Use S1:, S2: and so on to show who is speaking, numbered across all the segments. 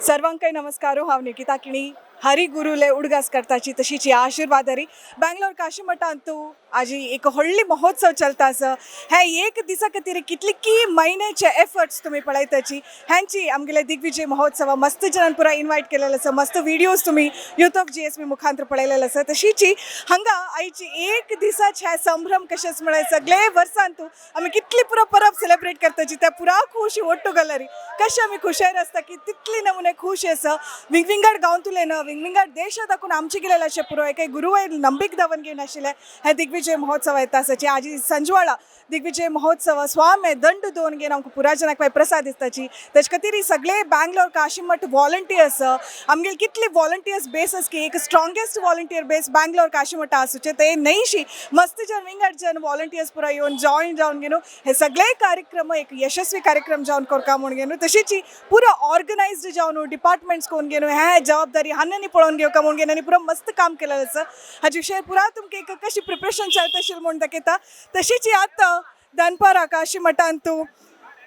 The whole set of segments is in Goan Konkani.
S1: सर्वांकय नमस्कार. हांव निकिता किणी. हरी गुरुले उडगास करताची तशीची आशीर्वादरी. बँगलोर काशीमठांतू आजी एक व्हडली महोत्सव चलता आसा. हे एक दिसा खातीर कितली महिन्याचे एफर्ट्स तुमी पळयताची. ह्यांची आमगेले दिग्विजय महोत्सव मस्त जणां पुरा इन्वायट केलेलो आसा. मस्त व्हिडियोज तुमी युथ ऑफ जीएसबी मुखांतर पळयलेले आसा. तशीची हांगा आयची एक दिसाचे हे संभ्रम कशेंच म्हळ्यार सगळे वर्सांतू आमी कितली पुरा परब सेलिब्रेट करताची, त्या पुरा खुशी ಒಟ್ಟು ಗಲ್ಲರಿ कशें आमी खुशार आसता की तितली नमुने खुश आसा. विंगविंगड गांवांतुले न विंगविंगड देशात दाखून आमचे गेलेले अशें पुरो एके गुरुवार ನಂಬಿಕೆ ದವನ್ಗೆ नाशिल्ले हे दिग्विजय महोत्सव येता आसाची. आजी संजवाळा दिग्विजय महोत्सव स्वामे दंड दोन घेवन आमकां पुरा जनाक मागीर प्रसाद दिसताची. तेजे खातीर ही सगळे बँगलोर काशीमठ वॉलंटियर्स, आमगेले कितले वॉलंटियर्स बेस आसा की एक स्ट्रॉंगेस्ट वॉलंटियर बेस बँगलोर काशीमठ आसूचे. ते न्हयशी मस्त जन विंगड जन वॉलंटियर्स पुरा येवन जॉईन जावन घेवन हे सगळे कार्यक्रम एक यशस्वी कार्यक्रम जावन करका म्हूण घेवन, तशीच पुरा ऑर्गनायज्ड जावन डिपार्टमेंट्स कोण घेवन हे जबाबदारी हांणी पळोवन घेवका म्हूण घेवन आनी पुरा मस्त काम केलेलें आसा. हाजे विशय पुरा तुमकां एक कशी प्रिपरेशन चलता आशिल्लें म्हूण दाखयता. तशीच आतां दनपारा काशी मठांतू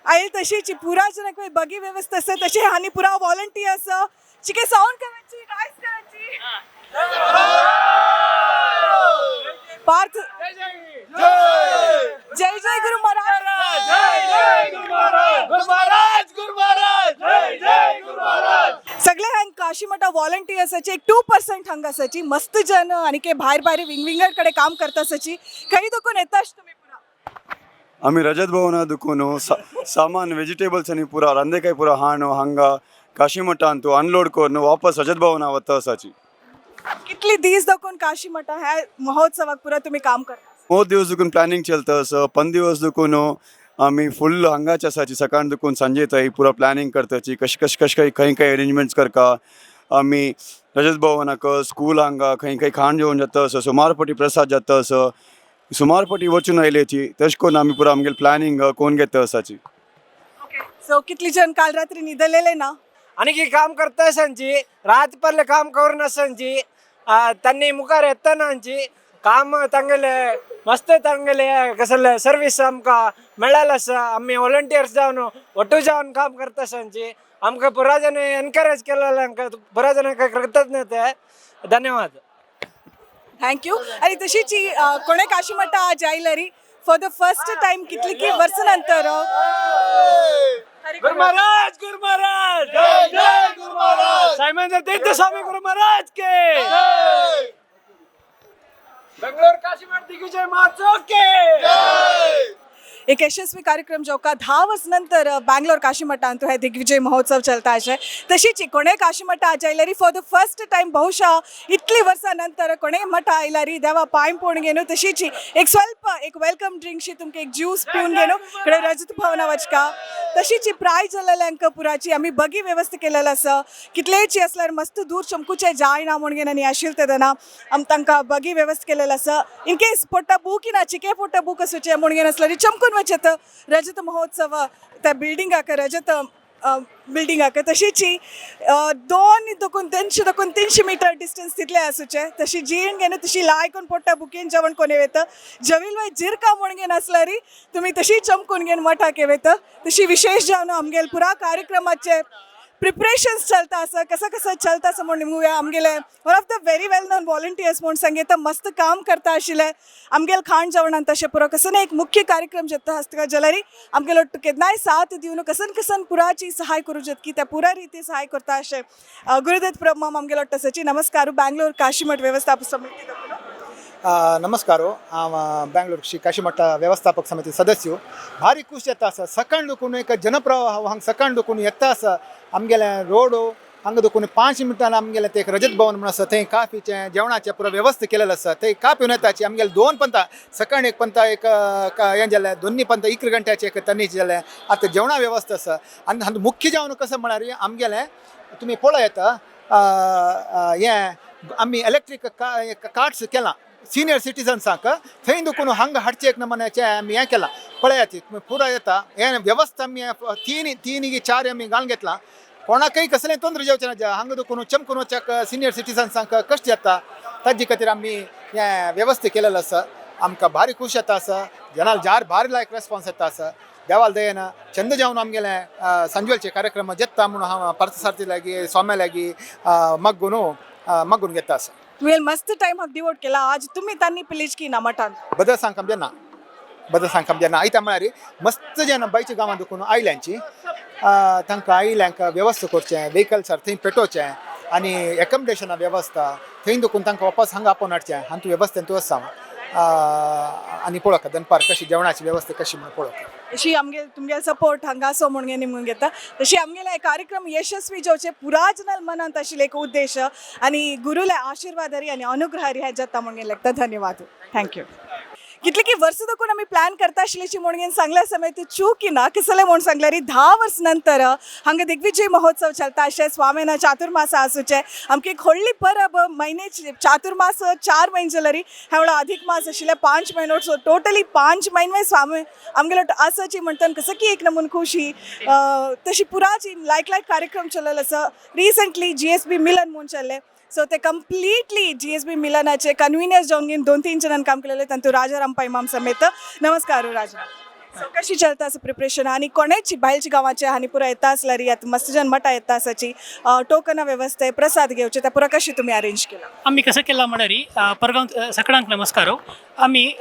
S1: आयल तशीच पुरा जनाक बगी व्यवस्था आसा. तशी आनी पुरा वॉलंटियर्स चिके साऊंड करायची, रायस करायची. पार्थ, जय जय गुरु महाराज.
S2: गुरु महाराज, गुरु महाराज, जय जय गुरु महाराज.
S1: सगळे हांग काशीमठा वॉलंटियर्साचे एक 2% हांगा आसाची. मस्त जन आनी के भायर भायर विंगविंगड कडे काम करता आसाची. खंय दुखून येताश तुमी पुरा?
S3: आम्ही रजत भवना दुकून सामान, वेजिटेबल्स आनी पुरा रांदेकाय पुरा हाणू हांगा काशीमठांतू अनलोड करून वापस रजत भवना वता आसाची.
S1: कितली दीस दाखून काशीमठा ह्या महोत्सवाक पुरा तुम्ही काम करता?
S3: 3 दिवस दुकून प्लॅनिंग चलता आसा. 15 दिवस दुकून आमी फुल हांगाच आसाची. सकाळ दुकून सांजे थंय पुरा प्लॅनिंग करताची, कशें कशें कशें खंय खंय खंय अरेंजमेंट्स करका. आमी रजत भवनाक, स्कूल हांगा खंय खंय खाण जेवण जाता आसा, सुमार पटी प्रसाद जाता आसा, सुमार पटी वचून आयल्याची. तशें करून आमी पुरा आमगेले प्लॅनिंग कोण घेता आसाची.
S1: सो कितली जण काल रात्री निदलेले ना?
S2: आणखी काम करता आसांची, रात परले काम करून आसांची. त्यांनी मुखार येतना आमची काम तांगेले मस्त, तांगेले कसले सर्वीस आमकां मेळ्ळेलें आसा. आमी व्हॉलंटियर्स जावन ಒಟ್ಟು जावन काम करता आसांची. आमकां पुरा जण एनकरेज केलेलें, आमकां पुरा जणांक कृतज्ञते, धन्यवाद.
S1: Thank you. आणि तशीच ही, कोणे काशीमठा आज आयलरी फॉर the first time कितली की वर्स नंतर.
S2: गुरु महाराज, गुरु महाराज, जय जय गुरु महाराज. साईमंदिर तीर्थ स्वामी गुरु महाराज के, बेंगलोर काशीमठ दिग्विजय महोत्सव के.
S1: एक यशस्वी कार्यक्रम जेवका 10 वर्स नंतर बँगलोर काशीमठांत हे दिग्विजय महोत्सव चलता अशें. तशीच कोणे काशीमठा आज आयल्यारी फॉर the first time, ಬಹುಶಃ इतली वर्सां नंतर कोणे मठा आयल्यारी देवा पांय पळोवन घेवन, तशीच एक स्वल्प एक welcome ड्रिंकशी तुमकां एक ज्यूस पिवन घेवन कडे रजत भवना वचका. तशीच प्राय जाल्ल्यांक पुराची आमी बगी व्यवस्था केलेलं आसा. कितलेची असल्यार मस्त दूर चमकूचे जायना म्हूण घेवन आनी आशिल्ले तेन्ना आमी तांकां बगी व्यवस्था केलेलं आसा. इन केस पोट्टा बूक ना, चिके पोट्टा बूक आसूचे म्हूण घेवन आसल्यार चमकून वचत रजत महोत्सव त्या बिल्डिंगाक, रजत बिल्डिंगाक. तशीच दोन दोकून 200 दोकून 300 मीटर डिस्टन्स तितले आसूचे. तशी जीण घेवन तशी लायकून पोट्टा बुकीन जेवण कोण वयता जवील वय जिरका म्हूण घेवन आसल्यार तुमी तशी चमकून घेवन मठाक वयता. तशी विशेष जावन आमगेले पुरा कार्यक्रमाचे प्रिपरेशन्स चलता आसा, कसं कसं चलता आसा म्हूण निमूया. आमगेले one of the very well known volunteers म्हूण सांगता, मस्त काम करता आशिल्ले. आमगेले खाण जेवणान तशें पुरो कसं एक मुख्य कार्यक्रम जाता आसता जाल्यार आमगेलो केन्नाय साथ दिवन कसन कसन पुराची सहाय करूं की त्या पुरा रिती सहाय करता अशें गुरुदत्त प्रभु माम आमगेलो तसची. नमस्कार, बँगलोर काशीमठ व्यवस्थापक समिती.
S4: नमस्कार, हांव बेंगलोर श्री काशीमठ व्यवस्थापक समिती सदस्य. भारी खुश जाता आसा. सकाळ दुखून एक जनप्रवाह हांगा सकाळ दुखून येता आसा. आमगेले रोड हांगा दुखून 5 मिनटान आमगेलें ते एक रजत भवन म्हणून आसा, थंय काफीचें जेवणाचें पुरो वेवस्था केलेलें आसा. थंय काफी येताची. आमगेले दोन पंता, सकाळ एक पंता, एक हें जालें, दोन्ही पंता 11 घंट्याचें एक तन्नीचें जालें. आतां जेवणा वेवस्था आसा. आनी हातूंत मुख्य जेवण कसं म्हळ्यार आमगेलें तुमी पळयता हें आमी इलेक्ट्रीक कार्ट्स केलां सिनियर सिटीजन्सांक. थंय दुखून हांगा हाडचें एक नमुन्याचें आमी हें केलां. पळयात, तुमी पुराय येता. हें वेवस्था आमी तीन तीन चार आमी घालून घेतलां. कोणाकय कसलें तोंद्र जेवचें ना. हांगा दुखून चमकून वचक सिनियर सिटीजन्सांक कश्ट जाता, ताजे खातीर आमी हें वेवस्था केलेलें आसा. आमकां भारी खूश जाता आसा. जनाल जार भारी लायक रेस्पॉन्स येता आसा. देवाल दयेन चंद जावन आमगेले संजवेलचे कार्यक्रम जेत्ता म्हणून हांव पार्थसारथी लागी स्वाम्या लागी मग्गून मग्गून घेता आसा.
S1: तुवें मस्त टायम हाक डिवोट केला आज तुम्ही तांनी पिलीज की ना मठान.
S4: बदल सांग जेन्ना बदल सांग जेन्ना आयता म्हळ्यार मस्त जेन्ना बायच्या गांवांत दुखून आयल्यांची तांकां आयल्यांक वेवस्था करचें, वेहिकल्सार थंय पेटोवचें आनी एकोमोडेशना वेवस्था थंय दुखून तांकां वापस हांगा आपोवन हाडचें हांतू वेवस्थेंतू आसा आनी पळोवका दनपार कशी जेवणाची वेवस्था कशी म्हणून पळोवका.
S1: अशी आमगे तुमगे सपोर्ट हांगा असो म्हणून निमून घेता. तशी आमगेले हे कार्यक्रम यशस्वी जावचे पुरा जनल मनांत आशिल्ले एक उद्देश आनी गुरुले आशीर्वादरी आनी अनुग्रहरी ह्या जाता म्हणून लागता. धन्यवाद, thank you. कितले की वर्स दकून आमी प्लॅन करता आशिल्ल्याची म्हणून सांगल्या समय ती चूक ना कसले म्हणून सांगल्यार 10 वर्स नंतर हांगा दिग्विजय महोत्सव चलता अशें स्वामीना चातुर्मास आसूचे आमकी एक व्हडली परब म्हयनेची चातुर्मास 4 म्हयने जाल्यार ह्या वेळार अधिक मास आशिल्ले 5 म्हयनो, सो टोटली 5 म्हयने स्वामी आमगेलो आसाची म्हणटान कसं की एक नमून खुशी तशी पुराची लायक लायक कार्यक्रम चललेलो आसा. रिसंटली GSB मिलन म्हूण चल्ले, सो ते कंप्लिटली GSB मिलनाचे कन्विनियर्स जावन घेवन 2-3 जणांनी काम केलेले तांतूं राजाराम पैमाम समेत. नमस्कार राजा, सो कशी चलता असं प्रिपरेशन आनी कोणाची भायलची गांवाचे आनी पुरा येता आसल्यार आतां मस्त जन मठा येता आसाची टोकना व्यवस्था प्रसाद घेवचे त्या पुरा कशी तुमी अरेंज केला?
S5: आमी कसं केला म्हळ्यार परगांव सगळ्यांक नमस्कार. आमी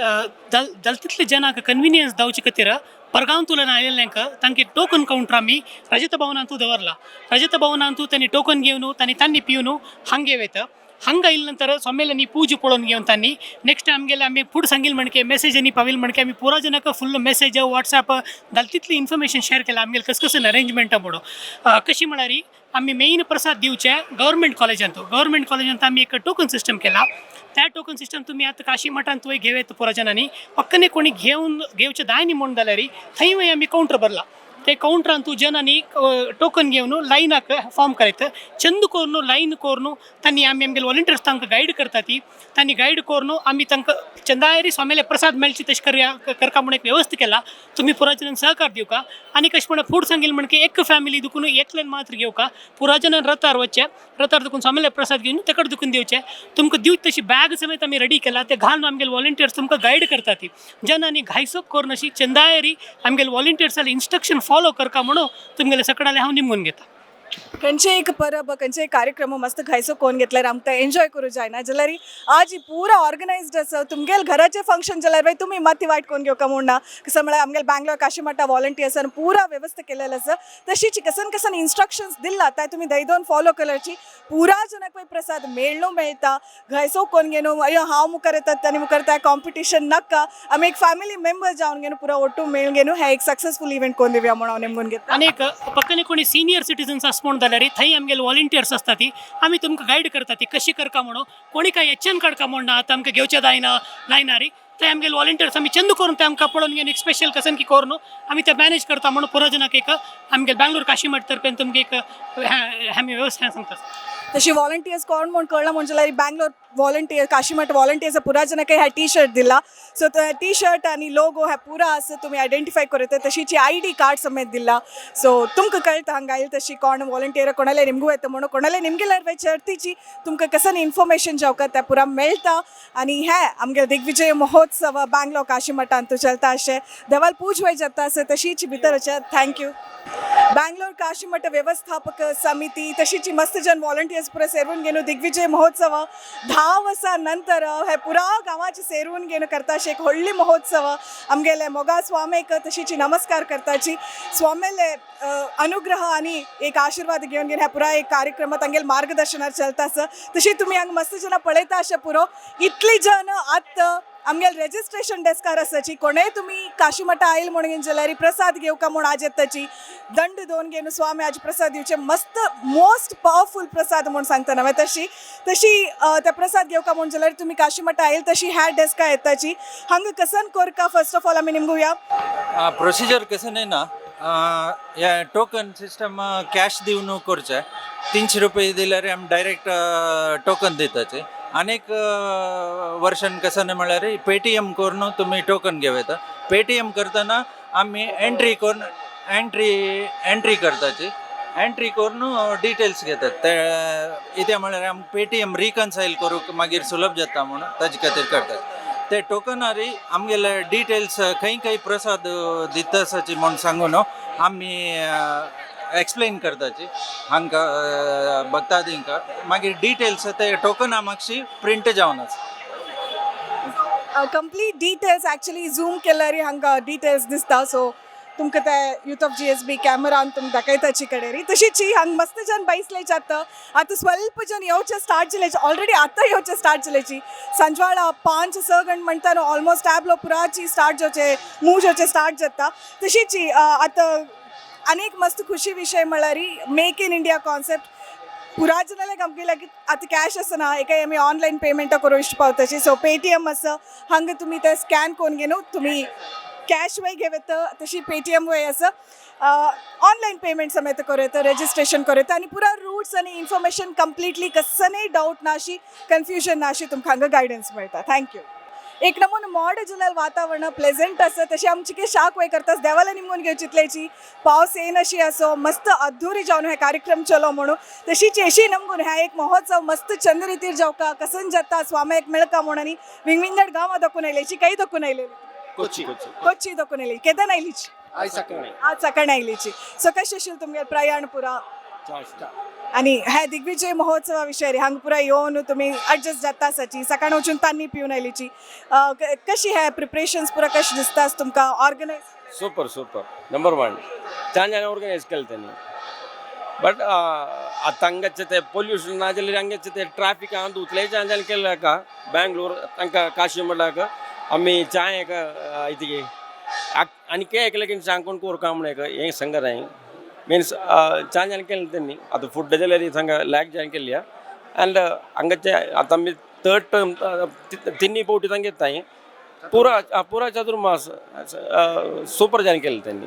S5: दलतीतले जनांक कन्विनियन्स जावचे खातीर परगांव तुलन आयिल्ल्यांक तांचे टोकन कावंटर आमी रजत भवनांतू दवरला. रजत भवनांतू त्यांनी टोकन घेवन तांणी तांणी पिवन हांगे वयता. हांगा येयले नंतर सोमेलांनी पूज पळोवन घेवन तांणी नेक्स्ट आमगेले आमी फूड सांगील म्हणके मेसेजांनी पावील म्हणके आमी पुरा जनाक फुल मेसेज वॉट्सॅप घाल तितली इन्फॉर्मेशन शेअर केला आमगेले कस कसं अरेंजमेंट म्हणून. कशी म्हळ्यार आमी मेन प्रसाद दिवचे गव्हर्मेंट कॉलेजांत. गव्हर्मेंट कॉलेजांत आमी एक टोकन सिस्टम केला. त्या टोकन सिस्टम तुमी आतां काशी मठांत वय घेवयत पुरा जणांनी पक्कने कोणी घेवन घेवचे दाय न्ही म्हूण जाल्यार थंय वय आमी कावंटर भरला. ते कावंटरांतू जनांनी टोकन घेवन लायनाक फॉर्म करायत चंद करून लायन करून तांणी आमी आमगेले वॉलंटियर्स तांकां गायड करता ती तांणी गायड करून आमी तांकां चंदायरी स्वामीले प्रसाद मेळचे तशें करया करका म्हूण एक व्यवस्था केला. तुमी पुरा जणांक सहकार दिवका आनी कशें म्हण फूड सांगील म्हण की एक फॅमिली दुखून एकल्यान मात्र घेवका पुरा जणान रथार वचचे रथार दुखून स्वामीले प्रसाद घेवन तेकड दुखून दिवचे. तुमकां दिवचे तशी बॅग समेत आमी रेडी केला ते घालून आमगेले वॉलंटियर्स तुमकां गायड करता ती जनांनी घायसोक करून अशी चंदायरी आमगेले वॉलंटियर्साले इन्स्ट्रक्शन फॉलो करका म्हणून तुमगेले सगळ्याले हांव निमून घेता.
S1: खंयचे एक परब खंयचे एक कार्यक्रम मस्त घायसो कोण घेतल्यार आमकां एन्जॉय करूं जायना जाल्यार आज ही पुरा ऑर्गनायज्ड आसा. तुमगेल घराचे फंक्शन जाल्यार बाय तुमी माती वायट कोण घेवका म्हूण ना कसं म्हळ्यार आमगेले बँगलोर काशीमठा वॉलंटियर्सान पुरा व्यवस्था केलेलं आसा. तशीच कसन कसन इन्स्ट्रक्शन्स दिला ताय तुमी दैदोन फॉलो केल्याची पुरा जणांक पळय प्रसाद मेळ्ळो मेळटा घायसो कोण घेवन अयो हांव मुखार येतात आनी मुखार त्या कॉम्पिटिशन नाका आमी एक फॅमिली मेंबर जावन घेवन पुरा ಒಟ್ಟು मेळून घेवन हे एक सक्सेसफूल इव्हेंट कोण दिवया म्हणून हांव नेमून घेता.
S5: आनी एक पक्कने कोणी सिनियर सिटीजन्स आसा म्हूण जाल्यार थंय आमगेले वॉलंटियर्स आसता ती आमी तुमकां गायड करता ती कशी करका म्हणून कोणी काय एच्चन काडका म्हूण ना आतां आमकां घेवचें जायना लायनारी थंय आमगेले वॉलंटियर्स आमी चंद करून ते आमकां पळोवन घेवन एक स्पेशल कसन की करून आमी ते मॅनेज करता म्हणून पुरो जणांक एक आमगेले बँगलोर काशीमठ तर्फेन तुमकां एक आमी व्यवस्था सांगता.
S1: तशी वॉलंटियर्स कोण म्हूण कळना म्हूण जाल्यार बँगलोर वॉलंटियर काशीमठ वॉलंटियर्स पुरा जणांक ह्या टी शर्ट दिला. सो ते टी शर्ट आनी लोगो ह्या पुरा आसा तुमी आयडेंटिफाय करूं येता. तशीची ID card समेत दिला. सो तुमकां कळटा हांगा आयल तशी कोण वॉलंटियर कोणाले निमगू येता म्हणून कोणाले निमगेल्यार चर्तीची तुमकां कसन इन्फॉर्मेशन जावका त्या पुरा मेळटा. आनी हे आमगे दिग्विजय महोत्सव बँगलोर काशीमठांत चलता अशें देवाल पूज वय जाता आसा तशीच भितर अशें. Thank you. Bangalore Kashimath व्यवस्थापक समिती तशीच मस्त जन वॉलंटियर्स पुरा सेरून घेवन दिग्विजय महोत्सव 10 वर्सां नंतर हे पुरा गांवाचे सेरून घेवन करता अशें एक व्हडली महोत्सव. आमगेले मोगा स्वामीक तशीच नमस्कार करताची स्वामीले अनुग्रह आनी एक आशीर्वाद घेवन घेवन ह्या पुरा एक कार्यक्रम तांगेले मार्गदर्शनार चलता आसा. तशी तुमी हांगा मस्त जनां पळयता अशें पुरो इतली जन आतां आमगेले रेजिस्ट्रेशन डेस्कार आसाची कोणेय तुमी काशीमठा आयल म्हणून जाल्यार प्रसाद घेवका म्हूण आज येताची दंड दोन घेवन स्वामी आज प्रसाद दिवचे मस्त मोस्ट पावरफूल प्रसाद म्हूण सांगता हांवें. तशी तशी त्या प्रसाद घेवका म्हूण जाल्यार तुमी काशीमठा आयल तशी ह्या डेस्का येताची हांगा कसन कोरका फर्स्ट ऑफ ऑल आमी निमगुया.
S6: प्रोसिजर कसं नाही ना या टोकन सिस्टम कॅश दिवन करचे 300 रुपये दिल्यार आमी डायरेक्ट टोकन दिताचे. अनेक वर्शन कसं नाही म्हळ्यार पेटीएम करून तुमी टोकन घेवं येता. पेटीएम करतना आमी एंट्री करून एंट्री एंट्री करताची एंट्री करून डिटेल्स घेतात ते कित्या म्हळ्यार आमी पेटीएम रिकन्सायल करूंक मागीर सुलभ जाता म्हणून ताजे खातीर करतात. ते टोकनारी आमगेले डिटेल्स खंय खंय प्रसाद दिता आसाची म्हूण सांगून आमी एक्सप्लेन करताची हांकां भक्तादींका. मागीर डिटेल्स ते टोकना मागशी प्रिंट जावन आसा.
S1: कंप्लीट डिटेल्स ॲक्च्युली झूम केल्यार हांगा डिटेल्स दिसता. सो तुमकां ते यूथ ऑफ GSB कॅमेरान तुमकां दाखयताची कडेरी. तशीच ही हांगा मस्त जन बैसले जाता. आतां स्वल्प जन येवचे स्टार्ट जाल्याची, ऑलरेडी आतां येवचे स्टार्ट जाल्याची. सांजवाळा 5-6 गंट म्हणटा न्हू, ऑलमोस्ट टॅबलो पुराची स्टार्ट जावचे, मूव जावचे स्टार्ट जाता. तशीच ही आतां अनेक मस्त खुशी विशय म्हळ्यार मेक इन इंडिया कॉन्सेप्ट. पुरा जनाले आमगे लागीं आतां कॅश आसना, एकाय आमी ऑनलायन पेमेंट करूं इश्ट पावताची. सो पेटीएम आसा, हांगा तुमी ते स्कॅन करून घेवन तुमी कॅश वय घेवं येता, तशी पेटीएम वय आसा, ऑनलायन पेमेंट समेत करूं येता, रजिस्ट्रेशन करूं येता आनी पुरा रूट्स आनी इन्फॉर्मेशन कंप्लिटली कसनय डावट ना अशी, कन्फ्युजन ना अशी तुमकां हांगा गायडन्स मेळटा. Thank you. एक नमून मॉड जाल्यार वातावरण प्लेजंट आसा. तशें आमची कितें शाक वय करता देवाला निमगून घेवची तितल्याची पावस येयन अशी असो मस्त अद्धुरी जावन हे कार्यक्रम चलो म्हणून. तशीच अशी नमगून ह्या एक महोत्सव मस्त चंद रितीर जावका कसन जाता, स्वाम्याक मेळका म्हणून आनी विंगविंगड गांवां दाखोवन आयल्याची. काही दाखोवन आयलेली?
S7: कोची.
S1: कोच्ची दाखोवन आयली. केदन आयलीची? आज सकाळी आयलीची. सो कशें आशिल्लें तुमगे प्रयाण पुरा आणि ह्या दिग्विजय महोत्सवा विशय? हांगा पुरा येवन तुमी एडजस्ट जाता आसाची, सकाळी वचून तान्नी पिवन आयलीची. कशी ह्या प्रिपरेशन्स पुरा कशें दिसता तुमकां organise?
S7: Super, super, number one. छान छान ऑर्गनायज केलें त्यांनी. बट आतां हांगाचे ते पोल्युशन ना जाल्यार हांगाचे ते ट्रॅफिक आहा, उतलेय छान छान केल्ले का बँगलोर तांकां काशी म्हणल्यार आमी चाय एका इतकी आनी एकलेकीन सांगून कोरका म्हण एक हें सांगत हांवें. मिन्स छान छान केलें त्यांनी. आतां फुड जाल्यार हांगा लॅक जावन केल्ली. अँड हांगाचे आतां आमी थर्ड टर्म, तिन्ही फावटी तांगे येता. पुरा पुरा चतुर्मास सुपर जावन केलें त्यांनी.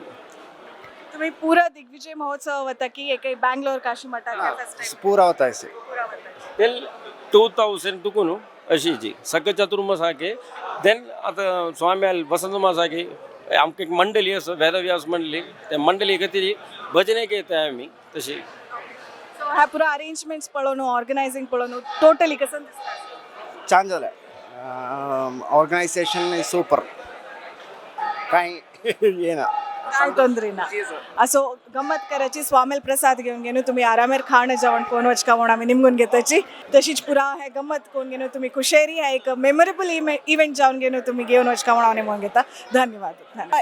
S1: तुम्ही पुरा दिग्विजय महोत्सव वता की एक बँगलोर काशी मठात?
S8: पूरा होता है इसे.
S7: टिल 2000 तुकून अशीची सगळे चतुर्मास हाके. देन आतां स्वामी वसंत मास हाके. आमकां एक मंडळी आसा, वेदव्यास मंडळी. त्या मंडळी खातीर भजनेक येता आमी तशी.
S1: सो ह्या पुरा अरेंजमेंट्स पळोवन, ऑर्गनायझिंग पळोवन टोटली कसं दिसता?
S8: छान झालं. ऑर्गनायझेशन सुपर, काही येना.
S1: काय ತೊಂದ್ರೆ ना. असो गम्मत करायची, स्वामेल प्रसाद घेऊन घेऊन तुम्ही आरामेर खाणं जेवण कोण वचका म्हणून आम्ही निमगून घेताची. तशीच पुरा हे गम्मत कोण घेऊन तुम्ही खुशेरी हा एक मेमोरेबल इव्हेंट जावन घेऊन तुम्ही घेऊन वचका म्हणून आम्ही निमगून घेता. धन्यवाद.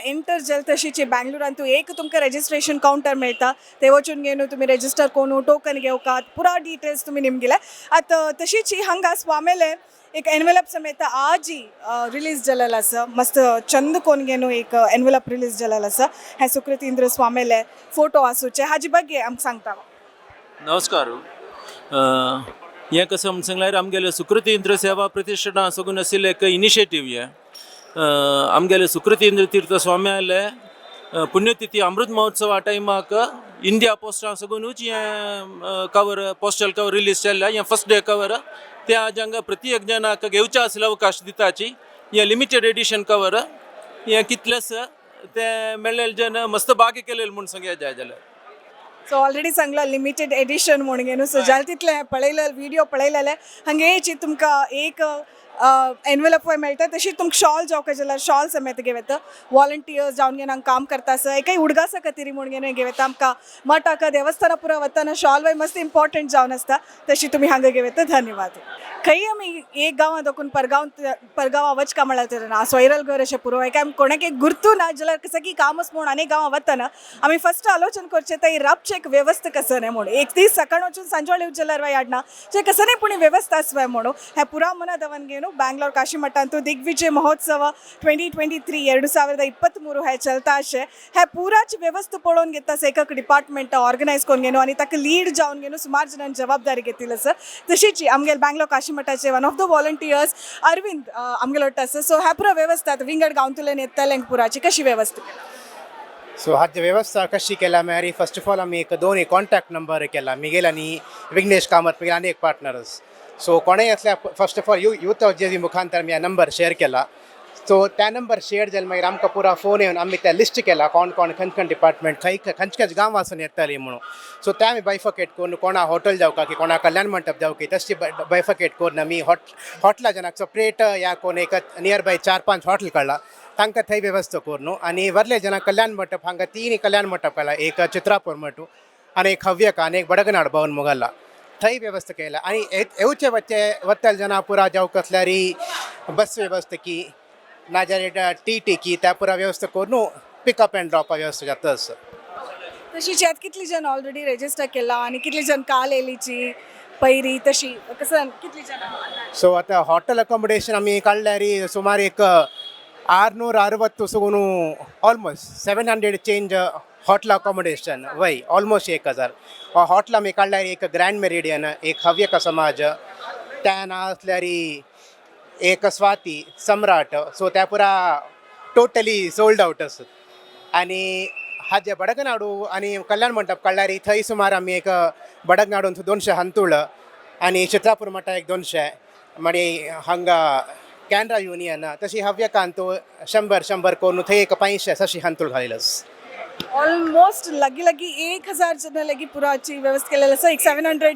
S1: एंटर जल तशीची बँगलोरांतू एक तुमकां रजिस्ट्रेशन काउंटर मेळटा, ते वचून घेऊन तुम्ही रजिस्टर करून टोकन घेवकात, पुरा डिटेल्स तुम्ही निमगिले. आतां तशीच हांगा स्वामेले एक एनवेलप समेत आजी रिलीज जालेलो आसा. मस्त चंद कोन घेवन एक एनवेलप रिलीज जालेलो आसा. हे सुकृतींद्र स्वामेले फोटो आसूचे. हाजी ಬಗ್ಗೆ आमकां सांगता.
S9: नमस्कार. हें कसं म्हण सांगल्यार आमगेले सुकृतींद्र सेवा प्रतिष्ठान सगून आशिल्लें एक इनिशिएटीव. हें आमगेले सुकृतींद्र तीर्थ स्वाम्याले पुण्यतिथी अमृत महोत्सवा टायमाक इंडिया पोस्टां सगूनूच हें कवर, पोस्टल कवर रिलीज केल्लें. हें फर्स्ट डे कवर. ते आज हांगा प्रति एक जणाक घेवचे आसले अवकाश दिताची. हें लिमिटेड एडिशन कवर. हें कितलेच ते मेळ्ळेले जण मस्त भाग्य केलेले म्हूण सांगया जाय जाल्यार.
S1: सो ऑलरेडी सांगला लिमिटेड एडिशन म्हणून घेवन. सो जाल तितलें पळयलें, व्हिडिओ पळयलेले, हांगेची तुमकां एक एनवेलप मेळटा. तशी तुमकां शॉल जावका जाल्यार शॉल समेत घेवं येता. वॉलंटियर्स जावन घेवन हांगा काम करता आसा, एकय उडगासा खातीर म्हणून घेवन घेवं येता. आमकां मठाक देवस्थाना पुरा वतना शॉल वय मस्त इम्पॉर्टंट जावन आसता, तशी तुमी हांगा घेवं येता. धन्यवाद. खंय आमी एक गांवां दाखून परगांव परगांवां वचका म्हळ्यार तर ना सोयरल घर अशें पुरो काय आमी कोणाक एक गुर्तू ना जाल्यार कसं की कामच म्हूण आनी गांवां वतना आमी फस्ट आलोचन करचें ते राबचें एक व्यवस्था कसं न्ही म्हणून. एक दीस सकाळ वचून सांजवेळ येवचें जाल्यार वाय हाडना जे कसं न्ही पूण व्यवस्था आसवाय म्हणून. ह्या पुरा मना दवन घेवन ಬ್ಯಾಂಗ್ಳೂರ್ ಕಾಶಿಮಠ ದಿಗ್ವಿಜಯ ಮಹೋತ್ಸವ 2023, 2023 हे चलता अशें. हे पुराच व्यवस्था पळोवन घेता एक डिपार्टमेंट ऑर्गनायज करून घेवन आनी ताका लीड जावन घेवन सुमार जाणांनी जबाबदारी घेतिल्ली आसा. तशीच आमगेले Bangalore काशीमठाचे one of the volunteers Arvind आमगेलो वाटतं आसा. सो ह्या पुरा व्यवस्था आतां विंगड गांवतल्यान येतल्यांक पुराची कशी व्यवस्था केला?
S10: सो हाची व्यवस्था कशी केल्या म्हळ्यार फर्स्ट ऑफ ऑल आमी एक दोन कॉन्टॅक्ट नंबर केला, मिगेल आनी विघ्नेश कामत, मिगेल आनी एक पार्टनर्स. सो कोणेय असल्या first of all youth of GSB मुखांतर आमी हा नंबर शेअर केला. सो त्या नंबर शेअर जाले मागीर आमकां पुरा फोन येवन आमी त्या लिस्ट केला कोण कोण खंयचे खंय डिपार्टमेंट खंय खंयचे खंयचे गांव आसून येताली म्हणून. सो ते आमी बायफकेट करून कोणा हॉटेल जावका की कोणा कल्याण मंडप जावकी तशी बायफकेट करून आमी हॉटेला जनाक सेपरेट या कोण एक नियर बाय 4-5 हॉटेल काडला तांकां थंय वेवस्था करून आनी वरले जनाक कल्याण मंडप हांगा 3 कल्याण मंडप काडला, एक चित्रापूर मठू आनी एक हव्यक आनी एक बडगनाड भवन मुगल्ला थंय वेवस्था केला. आनी येवचे वच्चे वत्तल जना पुरा जावं कसल्यारी बस व्यवस्था की नाजाल्यार टी टी की त्या पुरा व्यवस्था करून पिकअप अँड ड्रॉपा व्यवस्था जाता आसा.
S1: तशीच यात कितली जण ऑलरेडी रजिस्टर केला आणि कितली जण काल येलीची पैरी तशी कसं कितली जण?
S10: सो आतां हॉटेल अकोमोडेशन आमी काडल्यार सुमार एक 660 सुगून almost 700 change hotel accommodation वय ऑलमोस्ट 1000 हॉटेल आमी काडल्यार एक ग्रँड मेरिडियन, एक हव्यक समाज, त्या ना आसल्यार एक स्वाती सम्राट. सो त्या पुरा टोटली सोल्ड आवट आसा. आनी हाजे बडगनाडू आनी कल्याण मंडप काडल्यार थंय सुमार आमी एक बडगनाडून 200 हंतुळ आनी चित्रापूर मठा एक 200 मागीर हांगा कॅनरा युनियन तशी हव्यकांत 100-100 करून थंय एक 500 अशी हंतूळ घालिल्लो.
S1: ऑलमोस्ट लगी लगी 1000 जण लगी पुराची व्यवस्था केलेली आसा, एक 700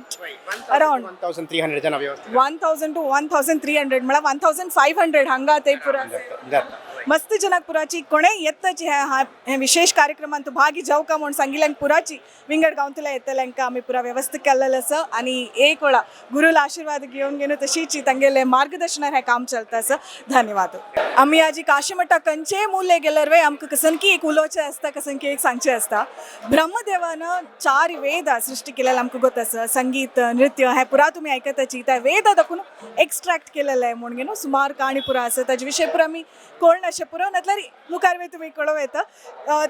S1: अराउंड
S10: 1300 जण व्यवस्था
S1: 1000 टू 1300 म्हळ्यार 1500 हांगा ते पुरा
S10: जाता.
S1: मस्त जनाक पुराची कोणे येताची हे विशेष कार्यक्रमांत भागी जावका म्हूण सांगिल्ल्यान पुराची विंगड गांवतल्या येतल्यांका आमी पुरा व्यवस्था केल्लें आसा. आनी एक वेळा गुरुला आशीर्वाद घेवन घेवन तशीच तांगेले मार्गदर्शनार हें काम चलता आसा. धन्यवाद. आमी आजी काशीमठा खंयचेय मुले गेल्यार वे आमकां कसनकी एक उलोवचें आसता, कसनकी एक सांगचें आसता. ब्रह्मदेवान 4 वेद सृश्टी केलेले आमकां गोत आसा. संगीत, नृत्य हें पुरा तुमी आयकताची त्या वेदा दाखून एक्स्ट्रॅक्ट केलेलें म्हूण न्हू सुमार काणी पुरा आसा ताजे विशय पुरा आमी कोण अशें पुरो नातल्यार मुखार वे तुमी कळोवं येता.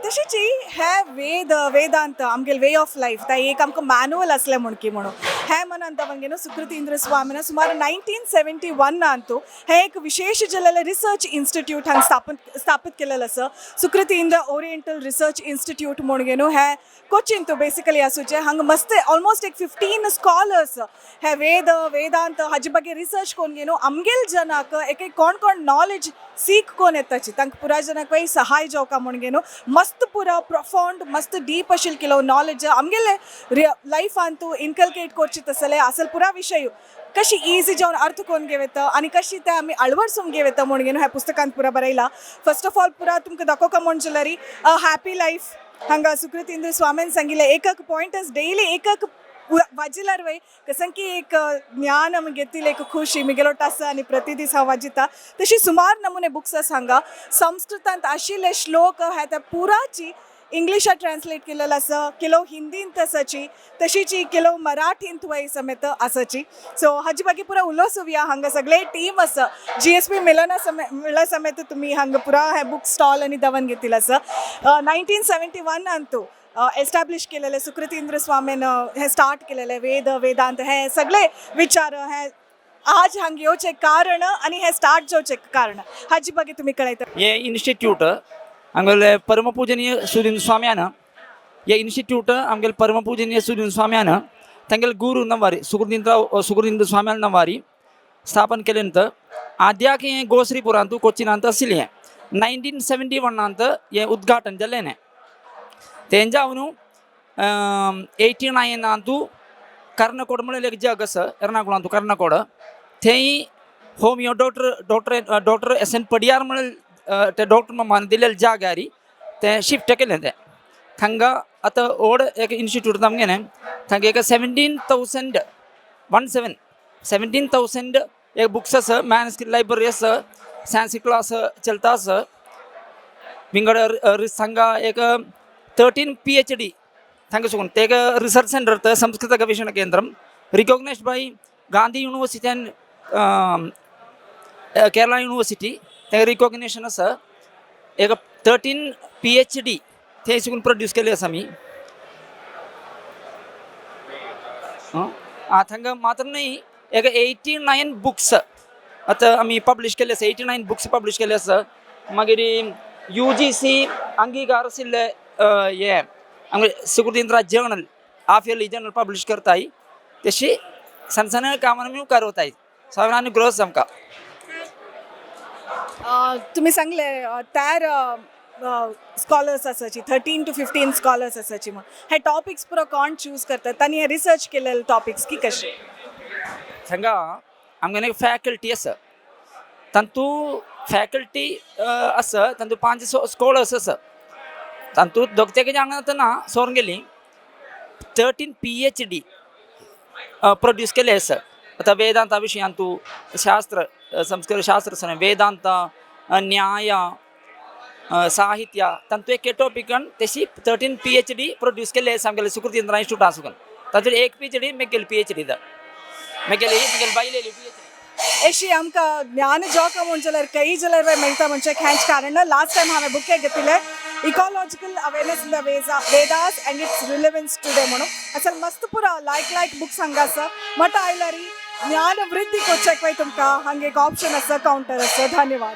S1: तशीच हे वेद वेदांत आमगेले वे ऑफ लायफ ता एक आमकां मॅन्युअल आसलें म्हूण की म्हणून हे मनान तवंगे न्हू सुकृती इंद्र स्वामीन सुमार 1971 अंतू हे एक विशेष जाल्लें रिसर्च इन्स्टिट्यूट हांगा स्थापित केलेलें आसा. Sukriti Indra oriental research institute म्हूण न्हू हे कोचीन बेसिकली आसूचें. हांगा मस्त ऑलमोस्ट एक 15 स्कॉलर्स हे वेद वेदांत हाजे ಬಗ್ಗೆ रिसर्च कोन न्हू आमगेल जनाक एक एक कोण कोण नॉलेज सीख कोण येताची तांकां पुरा जनाक सहाय जावका म्हूण न्हू मस्त पुरा प्रफाउंड मस्त डीप अशें किलो नॉलेज आमगेले लायफांतू इनकल्केट करची तसले असल पुरा विशय कशी इजी जावन अर्थ कोण घेवता आनी कशी ते आमी अळवडसून घेवता म्हूण न्हू ह्या पुस्तकांत पुरा बरयला. फर्स्ट ऑफ ऑल पुरा तुमकां दाखोवका म्हूण जाल्यार अ हॅपी लायफ हांगा सुकृत इंद्र स्वामीन सांगिल्लें एक एक पॉयंटस डेली एक एक वाजिल्यार वय कसंकी एक ज्ञान आमी घेतिल्लें एक खुशी मिगेलो आसा आनी प्रति दीस हांव वाजिता. तशी सुमार नमुने बुक्स आसा हांगा संस्कृतांत आशिल्ले श्लोक हे त्या पुराची इंग्लिशात ट्रान्सलेट केलेलं आसा, किलो हिंदींत आसाची, तशीच किलो मराठींत वय समेत आसाची. सो हाजी बाकी पुरा उलोवसुया. हांगा सगळे टीम आसा GSP मिलना मिळा समेत तुमी हांगा पुरा हे बुक स्टॉल आनी दवन घेतिल्लो आसा. 1971 अंतू एस्टॅब्लिश केलेले सुकृती इंद्र स्वामीन हे स्टार्ट केलेले वेद वेदांत हे सगळे विचार हे आज हांगा येवचें कारण आनी हे स्टार्ट जावचें कारण हाजी ಬಗ್ಗೆ तुमी कळयता.
S11: हे इन्स्टिट्यूट आमगेले परमपूजनीय सुधीन स्वाम्यान हे इन्स्टिट्यूट आमगेले परमपूजनीय सुधीन स्वाम्यान तांगेले गुरू नवारी सुकृतींद्र स्वाम्यान नवारी स्थापन केले नंतर आद्याक हें गोश्रीपुरांतू कोचिनांत आशिल्लें 1971 हें उद्घाटन जाल्लें. तेंजावन 89 कर्णकोड म्हणल्यार एक जग आसा एर्नाकुळांतू कर्णकोड थंय homeo doctor doctor doctor S N Padiyar म्हणून ते डॉक्टर मामान दिलेले जाग्यार ते शिफ्ट केलें ते हांगा आतां व्हड एक इन्स्टिट्यूट आमगेलें थांगा एक 17,000 17 17,000 एक बुक्स आसा, मॅन्युस्क्रिप्ट लायब्ररी आसा, संस्कृत क्लास चलता आसा. विंगड हांगा एक 13 PhD थांगा सुकून ते एक research centre Sanskrit Gaveshana Kendram recognized by Gandhi university and Kerala university ते रिकॉग्निशन आसा. एक 13 PhD थंय सुकून प्रोड्यूस केले आसा आमी. थांगा मात्र न्ही एक 89 बुक्स आतां आमी पब्लिश केल्ले आसा, 89 बुक्स पब्लिश केल्ले आसा. मागीर UGC अंगीकार आशिल्ले हे आमगे Sukrutindra journal half yearly journal publish करताय. तशी सण सण कामां आमी मुखार वताय. सगळ्यांनी ग्रोथ आमकां.
S1: तुम्ही सांगले तयार स्कॉलर्स आसाची, 13 टू 15 स्कॉलर्स आसाची. मग हे टॉपिक्स पुरो कोण चूज करतात? तांणी हे रिसर्च केलेले टॉपिक्स की कशे?
S11: थंगा आमगे एक फॅकल्टी आसा, तांतू फॅकल्टी आसा, तांतू पांच स्कॉलर्स आसा. तांतू दोग तेगे हांगा ना सोरून गेली 13 पीएचडी प्रोड्यूस केले आसा. आतां वेदांता विशयांतू, शास्त्र, संस्कृत शास्त्र आसा, वेदांत, न्याय, साहित्य, तांतू एक टॉपिकान तेशी 13 पीएचडी प्रोड्यूस केले आसा आमगेले सुकृतींद्रा इन्स्टिट्यूट आसून. तातूंत एक पीएचडी मेगेली पीएचडी, मेगेली मेगेली बायलेली पीएचडी.
S1: अशी आमकां ज्ञान जोका म्हूण जाल्यार काही जाल्यार मेळटा म्हणजे हेंच कारण लास्ट टायम हांवें बुके घेतिल्लें, Ecological Awareness in the Vedas and its Relevance Today म्हणून. असल मस्त पुरा लायक लायक बुक्स हांगा आसा. मठ आयल्यारी ज्ञान वृद्धी कोचेक वय तुमकां हांगा एक ऑप्शन आसा, कावंटर आसा. धन्यवाद.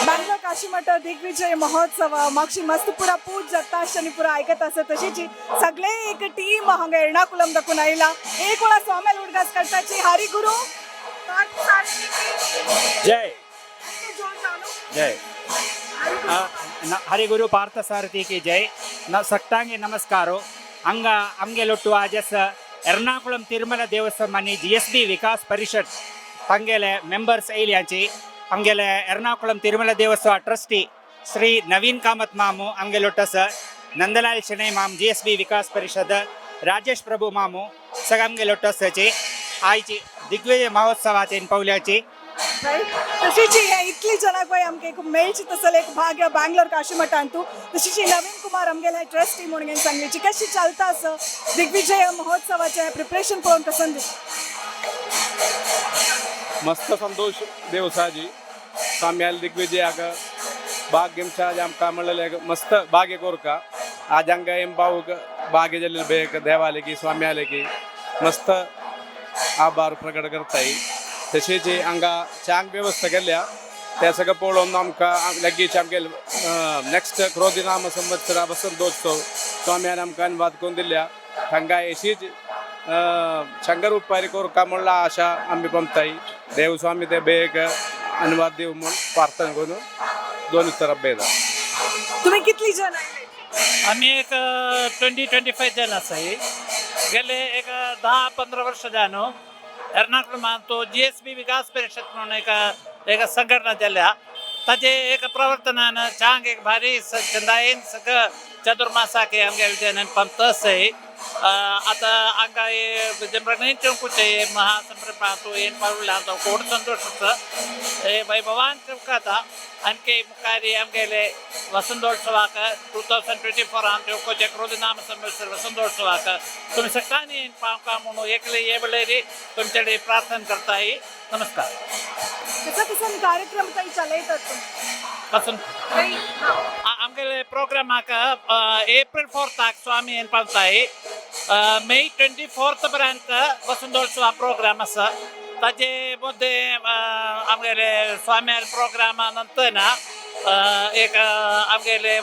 S1: बँगलोर काशीमठ दिग्विजय महोत्सव मागशी मस्त पुरा पूज जाता आनी पुरा आयकत आसा. तशीच सगळे एक टीम हांगा एर्नाकुलम दाखून आयला. एक वेळा स्वाम्याल उडगास करताची. हरी गुरु.
S12: जय जय हरिगुरु पार्थसारथी की जय. न ಸಷ್ಟಾಂಗ ನಮಸ್ಕಾರೋ. ಹಂಗ ಅಮ್ಗೆ ಆಜಸ್ ಎರ್ನಾಕುಳಂ ತಿರುಮಲ ದೇವಸ್ಥಾನ ಜಿಎಸ್ಬಿ ವಿಕಾಸ್ ಪರಿಷತ್ ತಂಗೆಲೆ ಮೆಂಬರ್ಸ್ ಐಲಿಯಾಂಚಿ. ಅಮ್ಗೆಲೆ ಎರ್ನಾಕುಳಂ ತಿರುಮಲ ದೇವಸ್ಥಾನ ಟ್ರಸ್ಟಿ ಶ್ರೀ ನವೀನ್ ಕಾಮತ್ ಮಾಮು ಅಮ್ಗೆ ಲೊಟ್ಟಸ, ನಂದಲಾಲ್ ಶೆಣೈ ಮಾಮ್, ಜಿಎಸ್ಬಿ ವಿಕಾಸ್ ಪರಿಷದ್ ರಾಜೇಶ್ ಪ್ರಭು ಮಾಮು ಸಗ ಅಮ್ಗೆ ಲೊಟ್ಟಸची आयची दिग्विजय महोत्सवाचे पावल्याची.
S1: तशीच हे इतली जनाक बाय आमकां एक मेळची तसले एक भाग्य बँगलोर काशीमठांतू. तशीच नवीन कुमार आमगेले ट्रस्टी म्हणून सांगलीची कशी चलता असं दिग्विजय महोत्सवाचे प्रिपरेशन पळोवन कसं दिसता?
S13: मस्त संतोष देवसाजी स्वाम्याल दिग्विजयाक भाग्यमच्या आमकां म्हणलेले मस्त भाग्य कोरका. आज हांगा एम पावूक भाग्य जाल्ले बेक देवाले स्वाम्याले की मस्त आभार प्रकट करताय. तशेंच हांगा चांग व्यवस्था केल्या त्या सगळं पळोवन आमकां लगीच आमगे नेक्स्ट क्रोधिनाम संवत्सरा वसंतोत्सव स्वाम्यान आमकां अनुवाद करून दिल्या. हांगा अशीच शंकर उपारी कोरका म्हणला आशा आमी पमताय. देवस्वामी ते बेग अनुवाद दिव म्हूण प्रार्थना करून दोन उत्तरां बेदा.
S1: तुम्ही कितली जण आयले?
S14: आम्ही एक 20-25 जण आसाय. गेले एक 10-15 वर्ष जाणू एर्नाकुलमांत जीएसबी विकास परिषद म्हणून एक एक संघटना जाल्या. ताचे एक प्रवर्तनान चांग एक भारी चंदायेन सगळं चतुर्मासाक आमगे विजयन पंत आसाय. आतां हांगा जमरणें चौकूचे महासंप्रपांतू येन पावला कोड संतोष आसा. हे वैभवान चौकाता आणखी मुखारी आमगेले वसंतोत्सवाक 2024 आम क्रोधिनाम संवत्सर वसंतोत्सवाक तुम्ही सगळ्यांनी पावका म्हणून एकले ये वेळेरी तुमच्याकडे प्रार्थना करताय. नमस्कार.
S1: कसं कसं कार्यक्रम काही चालयतात तुम्ही?
S14: पासून आमगेले प्रोग्रामाक एप्रिल 4थाक स्वामी येन पावताय. मे 24 पर्यंत वसंतोत्सव प्रोग्राम आसा. ताजे मध्ये आमगेले स्वाम्यार प्रोग्रामा नंतर ना एक आमगेले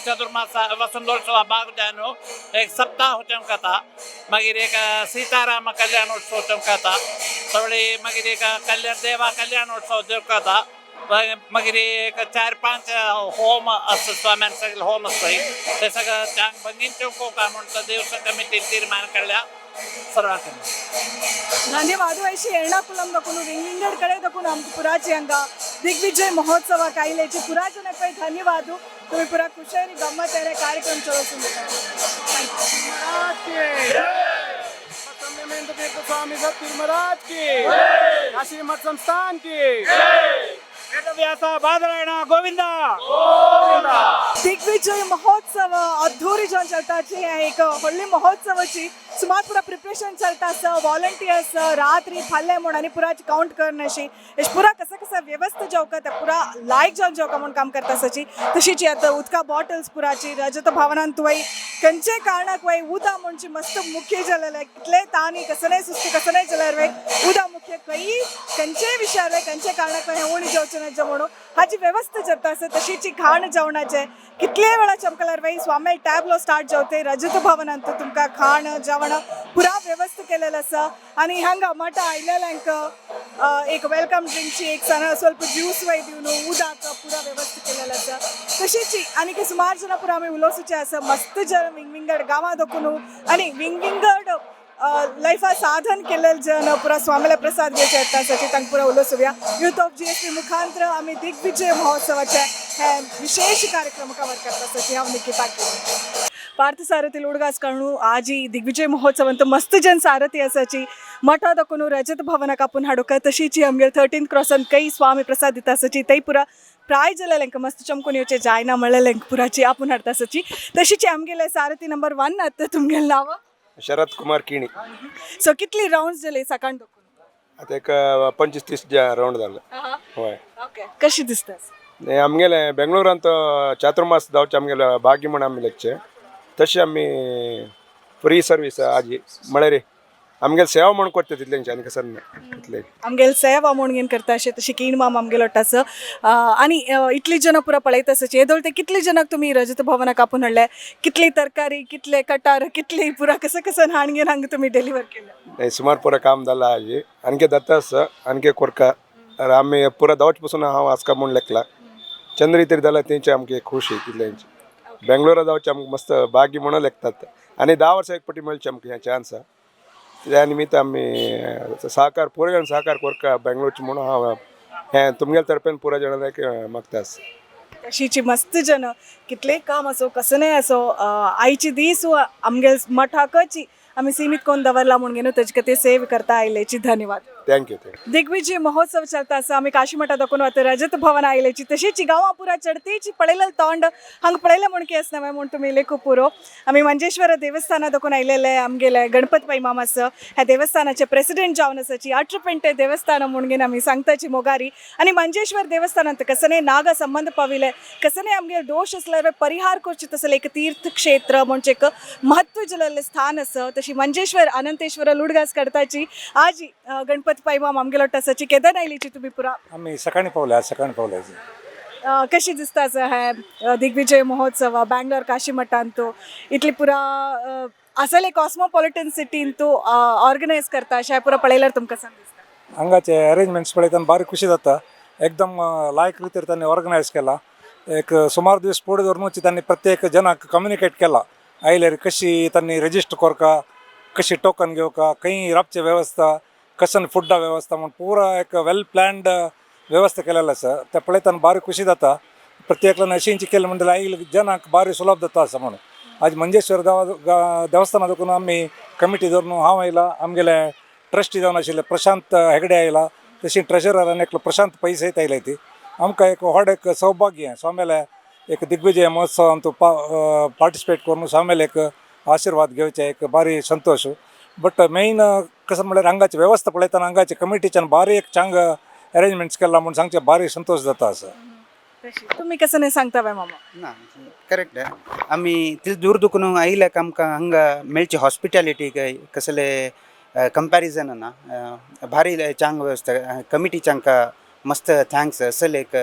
S14: चतुर्मासा वसंतोत्सव भाग जावन एक सप्ताह चमकता. मागीर एक सीताराम कल्याणोत्सव चमकता सगळे. मागीर एक कल्याण देवा कल्याणोत्सव चमकता. मागीर एक चार पांच होम आसता, स्वाम्यान सगळे होम आसता. ते सगळं चांग भंगीन चौकोका म्हणटा देवस्वाम कमिटीन तीर्मान काडल्या सर्वांक.
S1: धन्यवाद. अशी एर्णाकुलम दाखवून विंगड कडे दाखवून आमकां पुराची हांगा दिग्विजय महोत्सवाक आयल्याची पुरा जनक धन्यवाद. तुम्ही पुरा खुशारी गम्मत आहे कार्यक्रम चलोवून.
S13: स्वामी सतगुरु महाराज की, काशी मठ संस्थान की.
S12: ವೇದವ್ಯಾಸ ಬಾದರಾಯಣ ಗೋವಿಂದ.
S1: दिग्विजय महोत्सव अद्धूरी जावन चलताची. हे एक व्हडली महोत्सवाची सुमार पुरा प्रिपरेशन चलता आसा. वॉलंटियर्स रात्री फाल्यां म्हूण आनी पुरा कावंट करना अशी पुरा कसं कसं व्यवस्था जेवका ते पुरा लायक जावन जेवका म्हूण काम करता आसाची. तशीच आतां उदका बॉटल्स पुराची रजत भावनान तुवय खंयचे कारणाक वय उदा म्हणची मस्त मुख्य जालेले. कितले तानी कसं सुस्ती कसं नाही जाल्यार वय उदा मुख्य. खंयी खंयचेय विशयार वय खंयचे कारणाक वय हें उणी जेवचें ना म्हणून हाची व्यवस्था जाता आसा. तशीच खाण जेवणाचें कितले वेळा चमकल्यार वय स्वामी टॅबलो स्टार्ट जेवते रजत भवनांत तुमकां खाण जेवण पुरा व्यवस्था केलेलं आसा. आनी हांगा मठा आयलेल्यांक एक welcome ड्रिंकची एक सण ಸ್ವಲ್ಪ ಜ್ಯೂಸ್ वय उदक पुरा व्यवस्था केलेलं आसा. तशीच आनीक सुमार जण पुरा आमी उलोवचे आसा. मस्त जण विंगविंगड गांवां दखून आनी विंगविंगड लायफा साधन केलेले जण पुरा स्वामीला प्रसाद घेवचे येता आसा तांकां पुरा उलोवया. युथ ऑफ GSB मुखांतर आमी दिग्विजय महोत्सवाचे हे विशेष कार्यक्रम कवर करता आसा. हांव निकिता केणी. पार्थसारथी उडगास करणू आजी दिग्विजय महोत्सव अंत मस्त जन सारथी असाची मठा दखून रजत भवनाक आपून हाडूक. तशीची आमगेर 13th क्रॉसान कई स्वामी प्रसाद दिता आसाची तै पुरा प्राय जालें मस्त चमकून येवचे जायना म्हणलें पुराची आपून हाडता आसाची. तशीची आमगेले सारथी नंबर 1 आतां तुमगेलें नांव
S15: शरद कुमार किणी.
S1: सो कितली रावंड्स जाले सकाळ दखून?
S15: आतां एक 25-30 रावंड जाले. हय.
S1: ओके, कशी दिसता?
S15: आमगेले बेंगळुरांत चातुर्मास जावचें आमगेले भाग्य म्हण आमी लेखचें तशें आमी फ्री सर्वीस आजी म्हळ्यार आमगेले सेवा म्हण करता तितलेंची आनी कसं ना तितलें.
S1: आमगेले सेवा म्हूण घेवन करता अशें तशी किण माम आमगेलो आसा. आनी इतली जणां पुरा पळयता आसा येदोळ ते कितले जणांक तुमी रजत भवनाक आपून हाडले, कितली तरकारी, कितले कटार, कितली पुरा कसं कसं हाण घेवन हांगा तुमी डिलिव्हर केलें?
S15: सुमार पुरा काम जालां आजी आनके जाता आसा आनके कोरका आमी पुरा धांवचे पसून हांव आसका म्हूण लेखला चंद्री तरी जाल्यार तेंची आमकां एक खुशी तितल्यांची. बेंगळुरा जावचें आमकां मस्त भाग्य म्हणून लेखतात आनी 10 वर्सां एक पटी मेळचें आमकां हें चान्स. त्या निमित्त आमी सहकार पुरा जाण सहकार कोरका बेंगळूरचे म्हणून हांव हें तुमगेले तर्फेन पुरा जाणांक मागता आसा.
S1: तशीची मस्त जण कितलें काम असो कसं असो आयची दीस आमगेले मठाकच आमी सीमित कोण दवरला म्हणून घेवन तेजे खातीर सेव करता आयल्याची धन्यवाद.
S15: Thank you.
S1: Digvijay महोत्सव चलता आसा. आमी काशीमठा दाखोवन वता रजत भवन आयल्याची. तशीच गांवां पुरा चडतीची पळयलें तोंड हांगा पळयलें म्हूण केस नवें म्हूण तुमी लेखू पुरो. आमी मंजेश्वर देवस्थाना दाखोवन आयलेले आमगेले गणपत पै माम आसा ह्या देवस्थानाचे प्रेसिडेंट जावन आसाची अट्रपेंटे देवस्थान म्हूण घेवन आमी सांगताची मोगारी. आनी मंजेश्वर देवस्थानांत कसने नागा संबंध पाविले कसने आमगेले दोश आसल्यार परिहार करचे तसलें एक तीर्थक्षेत्र म्हणजे एक महत्व जललें स्थान आसा. तशी मंजेश्वर अनंतेश्वर लुडगास करताची आजी गणपत पै माम आमगेलो आसाची. केदन आयलीची तुमी पुरा?
S16: आमी सकाळी पावले, आज सकाळी पावले.
S1: कशी दिसता आसा हे दिग्विजय महोत्सव बँगलोर काशीमठांतू इतली पुरा असले कॉस्मोपॉलिटन सिटीन तू ऑर्गनायज करता अशें पुरा पळयल्यार तुमकां सांग दिसता?
S16: हांगाचे अरेंजमेंट्स पळयतना भारी खुशी जाता. एकदम लायक रितीर तांणी ऑर्गनायज केला. एक सुमार दीस फुडें धरूनच तांणी प्रत्येक जनाक कम्युनिकेट केला आयल्यार कशी तांणी रजिस्टर करका, कशी टोकन घेवका, खंय राबची वेवस्था, कशन फुडा वेवस्था म्हूण पुरा एक वेल प्लॅन्ड व्यवस्था केलेलं आसा. ते पळयतना भारी खुशी जाता. प्रत्येकल्यान अशींची केलें म्हणटल्यार आयिल्ले जनाक भारी सुलभ जाता आसा म्हणून. आज मंजेश्वर देवस्थाना देखून आमी कमिटी धरून हांव आयला, आमगेले ट्रस्टी जावन आशिल्ले प्रशांत हेगडे आयला, तशी ट्रेजरर आनी एकलो प्रशांत पै सयत आयले. ती आमकां एक व्हड एक सौभाग्य स्वाम्याले एक दिग्विजय महोत्सवांत पार्टिसिपेट करून स्वाम्याले एक आशिर्वाद घेवचे एक भारी संतोश. बट मेन कसं म्हळ्यार हांगाची वेवस्था पळयतना हांगाचे कमिटीच्यान भारी एक चांग अरेंजमेंट्स केला म्हूण सांगचें भारी संतोश जाता आसा.
S1: तुमी कसं नाही सांगता बाय मामा?
S17: ना, करेक्ट. आमी तितले दूर दुखून आयल्याक आमकां हांगा मेळची हॉस्पिटॅलिटी कसले कंपॅरिजन ना, भारी चांग वेवस्था. कमिटीच्या मस्त thanks. असल एक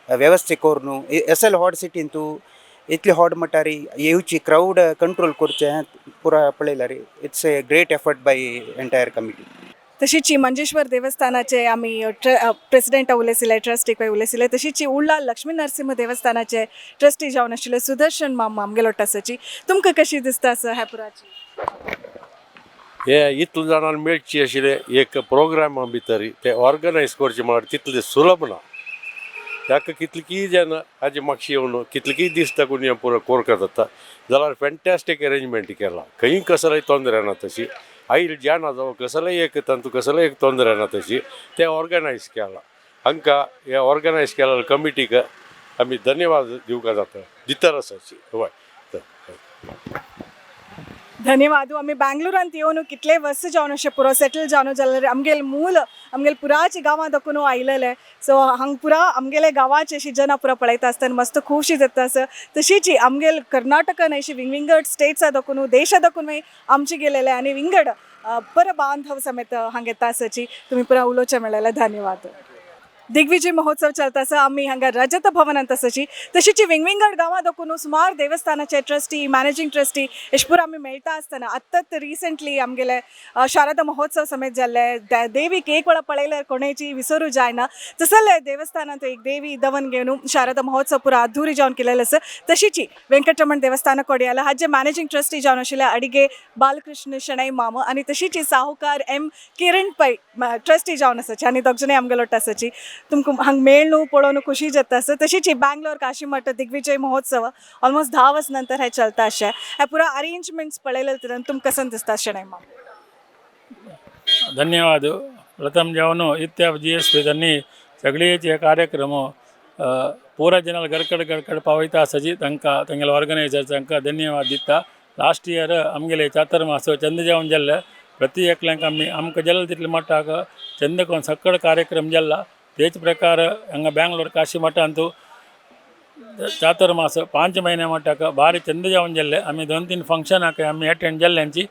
S17: वेवस्था करून असल व्हड सिटीन तूं इतली व्हड मटारी येवची क्रावड कंट्रोल करचें पुरा पळयल्यार it's a great effort by entire committee.
S1: तशीच मंजेश्वर देवस्थानाचे आमी प्रेसिडेंट उलयसिले, ट्रस्टी उलयसिले. तशीच उल्ला लक्ष्मी नरसिंह देवस्थानाचे ट्रस्टी जावन आशिल्ले सुदर्शन मामा आमगेलो आसाची. तुमकां कशी दिसता आसा ह्या पुराची?
S18: हे इतले जाणांक मेळची आशिल्ले एक प्रोग्रामा भितर ते ऑर्गनायज करचे म्हळ्यार तितलें सुलभ ना. ताका कितलीं जाणां हाजे मागशी येवन कितलीं दीस ताकून हें पुरो कोरका जाता जाल्यार फॅन्टॅस्टीक अरेंजमेंट केलां. खंय कसलेय तोंदरे ना तशी आयल जाणा जावं कसलेय एक तांतू कसलेय एक तोंदरे ना तशी तें ऑर्गनायज केलां. हांकां हें ऑर्गनायज केल्या कमिटीक आमी धन्यवाद दिवंक जाता दितर आसाची. हय,
S1: धन्यवाद. आमी बँगलोरांत येवन कितले वर्स जावन अशें पुरो सेटल जावन जाल्यार आमगेले मूल आमगेले पुराचे गांवां दाखोवन आयलेले. सो हांगा पुरा आमगेले गांवाचे अशी जना पुरा पळयता आसतना मस्त खुशी जाता आसा. तशीच आमगेले कर्नाटकान अशी विंगविंगड स्टेट्सा दाखोवन देशा दाखोवन आमचे गेलेले आनी विंगड पर बांधव समेत हांगा येता आसाची. तुमी पुरा उलोवचें मेळ्ळें, धन्यवाद. दिग्विजय महोत्सव चलता आसा. आमी हांगा रजत भवनांत आसाची. तशीच विंगविंगड गांवां दाखोवन सुमार देवस्थानाचे ट्रस्टी, मॅनेजींग ट्रस्टी अशें पुरा आमी मेळटा आसतना आत्तांच रिसंटली आमगेले शारदा महोत्सव समेत जाल्ले देवीक एक वेळा पळयल्यार कोणाची विसरू जायना तसले देवस्थानांत एक देवी दवन घेवन शारदा महोत्सव पुरा अद्धुरी जावन केलेले आसा. तशीच वेंकटरमण देवस्थान कोडियाल हाजे मॅनेजींग ट्रस्टी जावन आशिल्ले अडिगे बालकृष्ण शणै माम आनी तशीच साहुकार एम किरण पै ट्रस्टी जावन आसाची आनी दोग जाणां आमगेलो आसाची. तुमकां हांग मेळ्ळू पळोवन खुशी जाता आसा. तशीच बँगलोर काशीमठ दिग्विजय महोत्सव ऑलमोस्ट 10 वर्स नंतर हे चलता अशें हे पुरा अरेंजमेंट्स पळयले तुमकां कसं दिसता शणै माम?
S19: धन्यवाद. प्रथम जेवण इत्या GSP त्यांनी सगळेचे कार्यक्रम पुरा जनाल गडकड गडकड पावयता आसाची तांकां तांगेले ऑर्गनायजर तांकां धन्यवाद दिता. लास्ट इयर आमगेले चातुर्मास चंद जेवण जाल्ले प्रति एकल्यांक आमी आमकां जाल्ले तितले मठाक चंद कोन सकळ कार्यक्रम जाल्ला. तेच प्रकार हांगा बँगलोर काशी मठांतू चातुर्मास 5 महिने मठाक भारी चंद जेवण जाल्ले आमी 2-3 फंक्शनाक आमी अटेंड जाल्ल्यांची.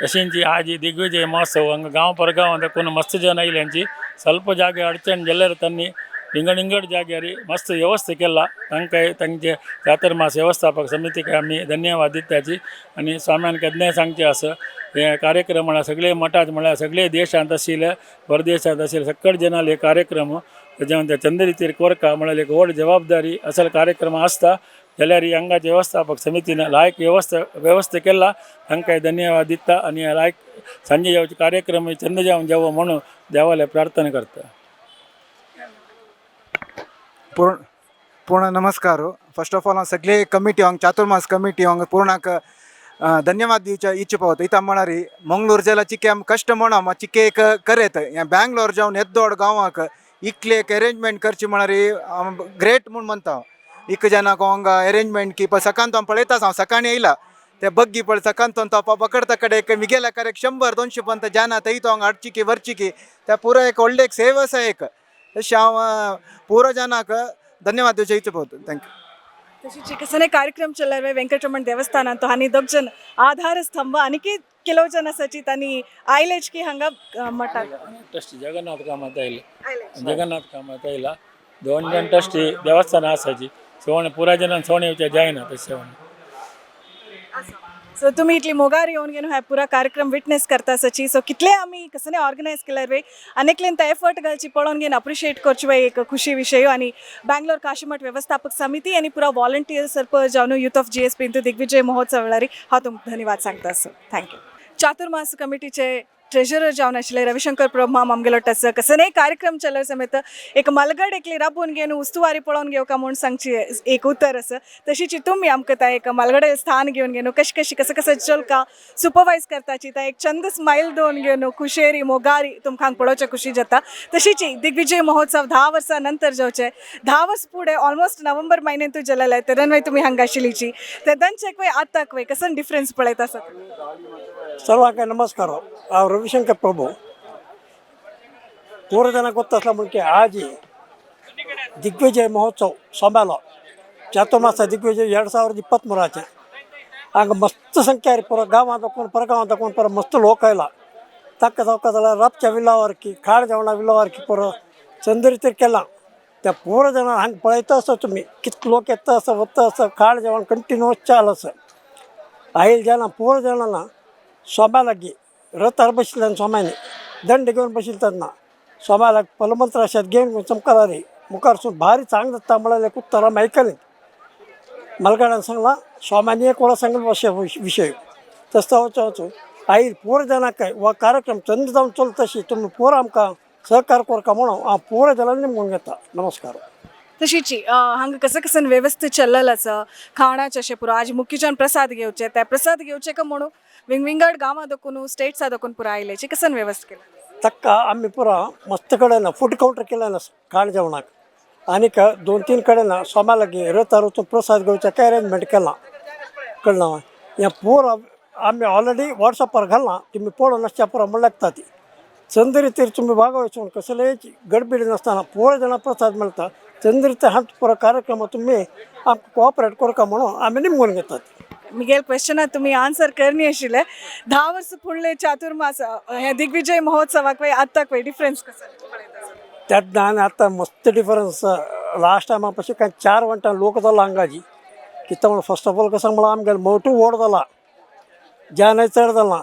S19: तशेंच आज दिग्विजय महोत्सव हांगा गांव परगांव कोण मस्त जन आयल्यांची ಸ್ವಲ್ಪ ಜಾಗೆ अडचण जाल्यार तांणी विंगड विंगड जाग्यार मस्त व्यवस्था केला. तांकां तांचे चातुर्मास व्यवस्थापक समितीक आमी धन्यवाद दिताची. आनी स्वाम्यान केन्नाय सांगचें आसा हे कार्यक्रम म्हळ्यार सगळे मठांत म्हळ्यार सगळे देशांत आशिल्ले परदेशांत आशिल्ले सकळ जनाले कार्यक्रम तेज्या चंद्र कोरका म्हळ्यार एक व्हड जबाबदारी असल कार्यक्रम आसता जाल्यार हांगाचे व्यवस्थापक समितीन लायक व्यवस्था केला तांकां धन्यवाद दिता आनी लायक सांजे जावचे कार्यक्रम चंद जावन जावो म्हणून देवाले प्रार्थना करता.
S4: पूर्ण नमस्कार. फर्स्ट ऑफ ऑल हांव सगळे कमिटी हांग चातुर्मास कमिटी हांग पूर्णाक धन्यवाद दिवच्या इच्छा पावता. इता म्हळ्यार मंगळूर जाल्यार चिके आमी कश्ट म्हणा चिके एक करेत हें बँगलोर जावन येद्दोड गांवाक इतले एक अरेंजमेंट करची म्हळ्यार ग्रेट म्हूण म्हणटा हांव. इक जनाक हांगा अरेंजमेंट की पळय सकाळीं हांव पळयता हांव सकाळीं येयला ते बग्गी पळय सकाळीं तो पकडता कडेन एक मिगेल्या कडेन 100-200 पंत जाना थंय तो हांगा हाडची की व्हरची की त्या पुरो एक व्हडलें एक सेव आसा एक. तशें हांव पुरो जनाक धन्यवाद दिवचे इच्छा पावता. Thank you.
S1: तशीच कसने कार्यक्रम चलर वेंकटरमण देवस्थानांत आनी दोग जन आधार स्तंभ आनी ಕೆಲವು ಜನ ಸಚಿ तांणी आयलेच की हांगा मठाक
S19: ट्रस्टी जगन्नाथ कामत आयले जगन्नाथ कामत आयला 2 जण ट्रस्टी देवस्थान आसाची सवणे पुरा जणांक सवणे येवचे जायना तशें.
S1: सो तुमी इतली मोगार येवन घेवन हा पुरा कार्यक्रम विटनेस करता सची. सो कितले आमी कसने ऑर्गनायज केल्यार वे अनेकलेन तो एफर्ट घालची पळोवन घेवन अप्रिशिएट करची वे एक खुशी विशय. आनी बँगलोर काशीमठ व्यवस्थापक समिती आनी पुरा वॉलंटियर सर्प जावन यूथ ऑफ GSP इंतू दिग्विजय महोत्सव वेळार हांव तुमकां धन्यवाद सांगता आसा. Thank you. Chaturmas कमिटीचे ट्रेजरर जावन आशिल्ले रविशंकर प्रभु माम आमगेलो टस कसने कार्यक्रम चलर समेत एक मलगड एकली राबून घेवन उस्तुवारी पळोवन घेवका म्हूण सांगची एक उतर आसा. तशीच तुमी आमकां त्या एक मलगडे स्थान घेवन घेवन कशें कशें कसं कसं चलका सुपरवायज करताची त्या एक चंद स्मायल दवरून घेवन खुशेरी मोगारी तुमकां पळोवचें खुशी जाता. तशीच दिग्विजय महोत्सव 10 वर्सां नंतर जावचें 10 वर्स फुडें ऑलमोस्ट नोव्हेंबर म्हयन्यांतूच जालेलें तेदन तुमी हांगा आशिल्लीची तेदनचेक वय आतांक वय कसो डिफरन्स पळयता आसा?
S20: सर्वांक नमस्कार. हांव रविशंकर प्रभु. पूरा जन ಗೊತ್ತಲ್ಲ ಮುಂಚೆ ಆಜಿ ದಿಗ್ವಿಜಯ ಮಹೋತ್ಸವ ಸೋಮ್ಯಾಲ ಚಾತುರ್ಮಾಸ ದಿಗ್ವಿಜಯ 2023 ಆಚೆ ಹಂಗೆ ಮಸ್ತ್ ಸಂಖ್ಯೆ ಪೂರ ಗಾಂವ ತಕೊಂಡು ಪರಗಾಂವ ತಕೊಂಡು ಪೂರ ಮಸ್ತ್ ಲೋಕ ಇಲ್ಲ ತಕ್ಕ ತಕ್ಕದಲ್ಲ ರಪ್ಚ ವಿಲ್ಲವಾರ್ಕಿ ಕಾಡು ಜವಣ ವಿಲ್ಲವಾರ್ಕಿ ಪೂರ ಚಂದ್ರಿತಿರ್ಕೆಲ್ಲ त्या पूरा जण हांगा पळयता आसा तुमी कितले लोक येता आसा वता आसा काळ जेवण कंटिन्युअस चालू आसा. आयल जन पूरा जणांना स्वाम्या लागी रथार बशिल्ल्यान स्वाम्यानी दंड घेवन बशिल्ले तेन्ना स्वाम्याला पलमंत्र अशात घेवन चमकारारी मुखार भारी चांगलं जाता म्हळ्यार उत्तर आमी आयकलें. मलगाडान सांगला स्वाम्यानी एक वेळा सांगले अशे विशय तसो वचो आयल पूरा जणांक हो कार्यक्रम चंद जावन चलता तशी तुमी पूरा आमकां सहकार कोरका म्हणून हांव पूरा जणांनी म्हणून घेता. नमस्कार.
S1: तशीच हांगा कसं कसं व्यवस्थित चललेलं आसा खाणाचें अशें पुरो आज मुख्यजन प्रसाद घेवचे ते प्रसाद घेवचे का म्हणून विंगविंगड गांवां दाखोवन स्टेट्सा दाखोवन पुरो आयलेचे कसं व्यवस्था केला?
S20: तक्का आमी पुरा मस्त कडेन फूड कावंटर केलें ना खाण जेवणाक आनीक 2-3 कडेन सोमा लागीं रथार वचून प्रसाद घेवचे काय अरेंजमेंट केलां कळ्ळें. हें पुरो आमी ऑलरेडी वॉट्सॅपार घाललां तुमी पळोवन आसच्या पुरो म्हण लागता ती चंद रितीर तुमी भागवचून कसलेच गडबडी नासतना पुरो जाणां प्रसाद मेळटा. चंद्र हात पुरो कार्यक्रम तुमी आमकां कोऑपरेट करका म्हणून आमी निमगून घेतात.
S1: मिगेल क्वेश्चना तुमी आन्सर करनी आशिल्लें. 10 वर्स फुडले चातुर्मास हे दिग्विजय महोत्सवाक वय आतांक वय डिफरन्स कसो पळयता?
S20: तेन्ना आनी आतां मस्त डिफरन्स. लास्ट टायमा पशी काय 4 वंटा लोक जाला हांगाची. कित्याक म्हणून, फर्स्ट ऑफ ऑल कसं म्हणल्यार आमगेलें मोटू व्हड जाला, जन चड जाला.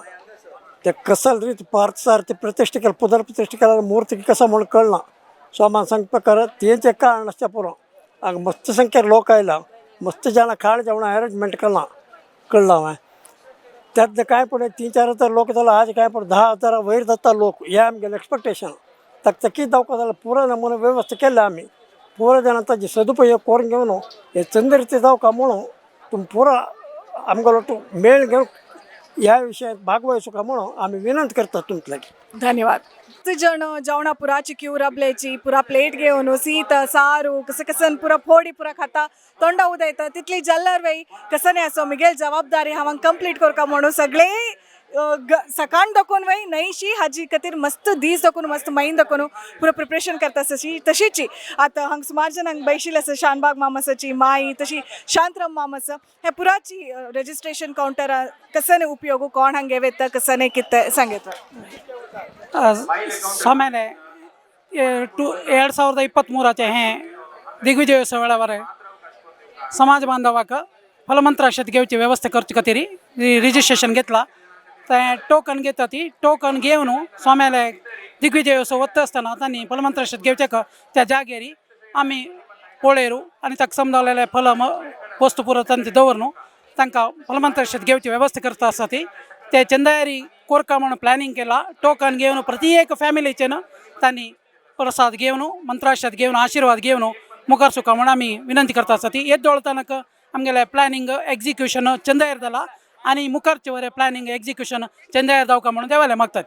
S20: ते कसल रीत पार्थ सारथी प्रतिष्ठा केलं, पुनर्प्रतिष्ठा केल्यार मूर्ती कसं म्हणून कळना. सो आम्हाला सांग प्रकार तेंच एक कारण आसचें पुरो. हांगा मस्त संख्येर लोक आयला, मस्त जाणां खाण जेवण अरेंजमेंट केलां. कळ्ळें हांवें त्यात काय पण 3-4 हजार लोक जाला. आज काय पण 10 हजारा वयर जाता लोक, हे आमगेलें एक्सपेक्टेशन. तकतकीत जावपा जाल्यार पुरो नमुने व्यवस्था केल्या आमी. पुरो जाणां ताजी सदुपयोग करून घेवन हे चंद रिती जावका म्हणून तुमी पुरो आमगेलो मेळ घेवन ह्या विशयात भागवहिसूका म्हणून आमी विनंती करतात तुमचे लागीं.
S1: धन्यवाद. जण जेवणा पुराची क्यू रबल्याची, पुरा प्लेट घेवन सीत सारू कसं कसन पुरा फोडी पुरा खाता, तोंडा उदयता. तितली जल्लर वय कसं नाही असो मिगेल जबाबदारी हांव कंप्लीट करका म्हणून सगळे सकाळ दाखोवन वय न्हयशी हाजी खातीर मस्त दीस दाखोवन मस्त मैन दाखोवन पुरो प्रिपरेशन करता. तशी तशीची आतां हांगा सुमार जाणांक बैशिल्ले आसा. शानबाग मामासाची माई, तशी शांतराम मामास, हे पुराची रजिस्ट्रेशन कावंटर कसं उपयोग, कोण हांगे वेता, कसं नाही कितें सांगता.
S21: ಆಮೇಲೆ ಟು 2023 हे दिग्विजयोत्सव वेळावर समाज बांधवाक फलमंत्राक्षत घेवची व्यवस्था करची खातीर रिजिस्ट्रेशन घेतला. ते टोकन घेता, ती टोकन घेवन स्वाम्याले दिग्विजयोत्सव वता आसतना तांणी फलमंत्राक्षत घेवचे त्या जागेरी आमी पळयरू आनी ताका समजावलेले फल वस्तू पुरो तांचे दवरून तांकां फलमंत्राक्षत घेवची व्यवस्था करता आसा. ती ते चंदायरी कोरका म्हणून प्लॅनिंग केला. टोकन घेवन प्रति एक फॅमिलीचे तांणी प्रसाद घेवन, मंत्राक्षत घेवन, आशिर्वाद घेवन मुखार सुका म्हणून आमी विनंती करता आसा. ती येद्दोळ तनक आमगेले प्लॅनिंग एक्झिक्युशन चंदायर जाला आनी मुखारचे वरे प्लॅनिंग एक्झिक्युशन चंदायर जावका म्हणून देवाले मागतात.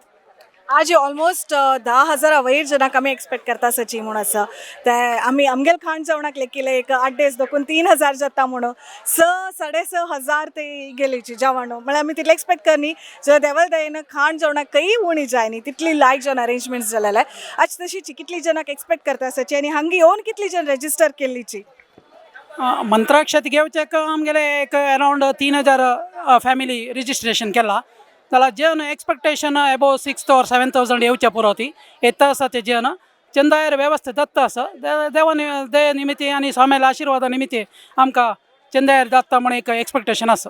S1: आज ऑलमोस्ट 10 हजारा वयर जणांक आमी एक्सपेक्ट करता सची म्हूण आसा. ते आमी आमगेल खाण जेवणाक लेखिले एक 8 दीस दोकून 3000 जाता म्हणून 6-6.5 हजार ते गेलीची जेवण. म्हळ्यार आमी तितले एक्सपेक्ट करनी. जर देवल दयेन खाण जेवणाक खंयी उणी जायनी, तितली लायक जेवण अरेंजमेंट्स जालेले. आज तशीची कितली जणांक एक्सपेक्ट करता सची आनी हांगा येवन कितली जण रेजिस्टर केल्लीची?
S21: मंत्राक्षत घेवचेक आमगेले एक अरावंड 3000 फॅमिली रिजिस्ट्रेशन केला. जाल्यार जेवण expectation above 6 or 7 thousand येवचे पुरो. ती येता आसा ते जेवण चंदायर व्यवस्था दत्ता आसा. देवा दये निमित्ती आनी स्वाम्याल्या आशिर्वादा निमित्ती आमकां चंदायर जाता म्हण एक एक्सपेक्टेशन आसा.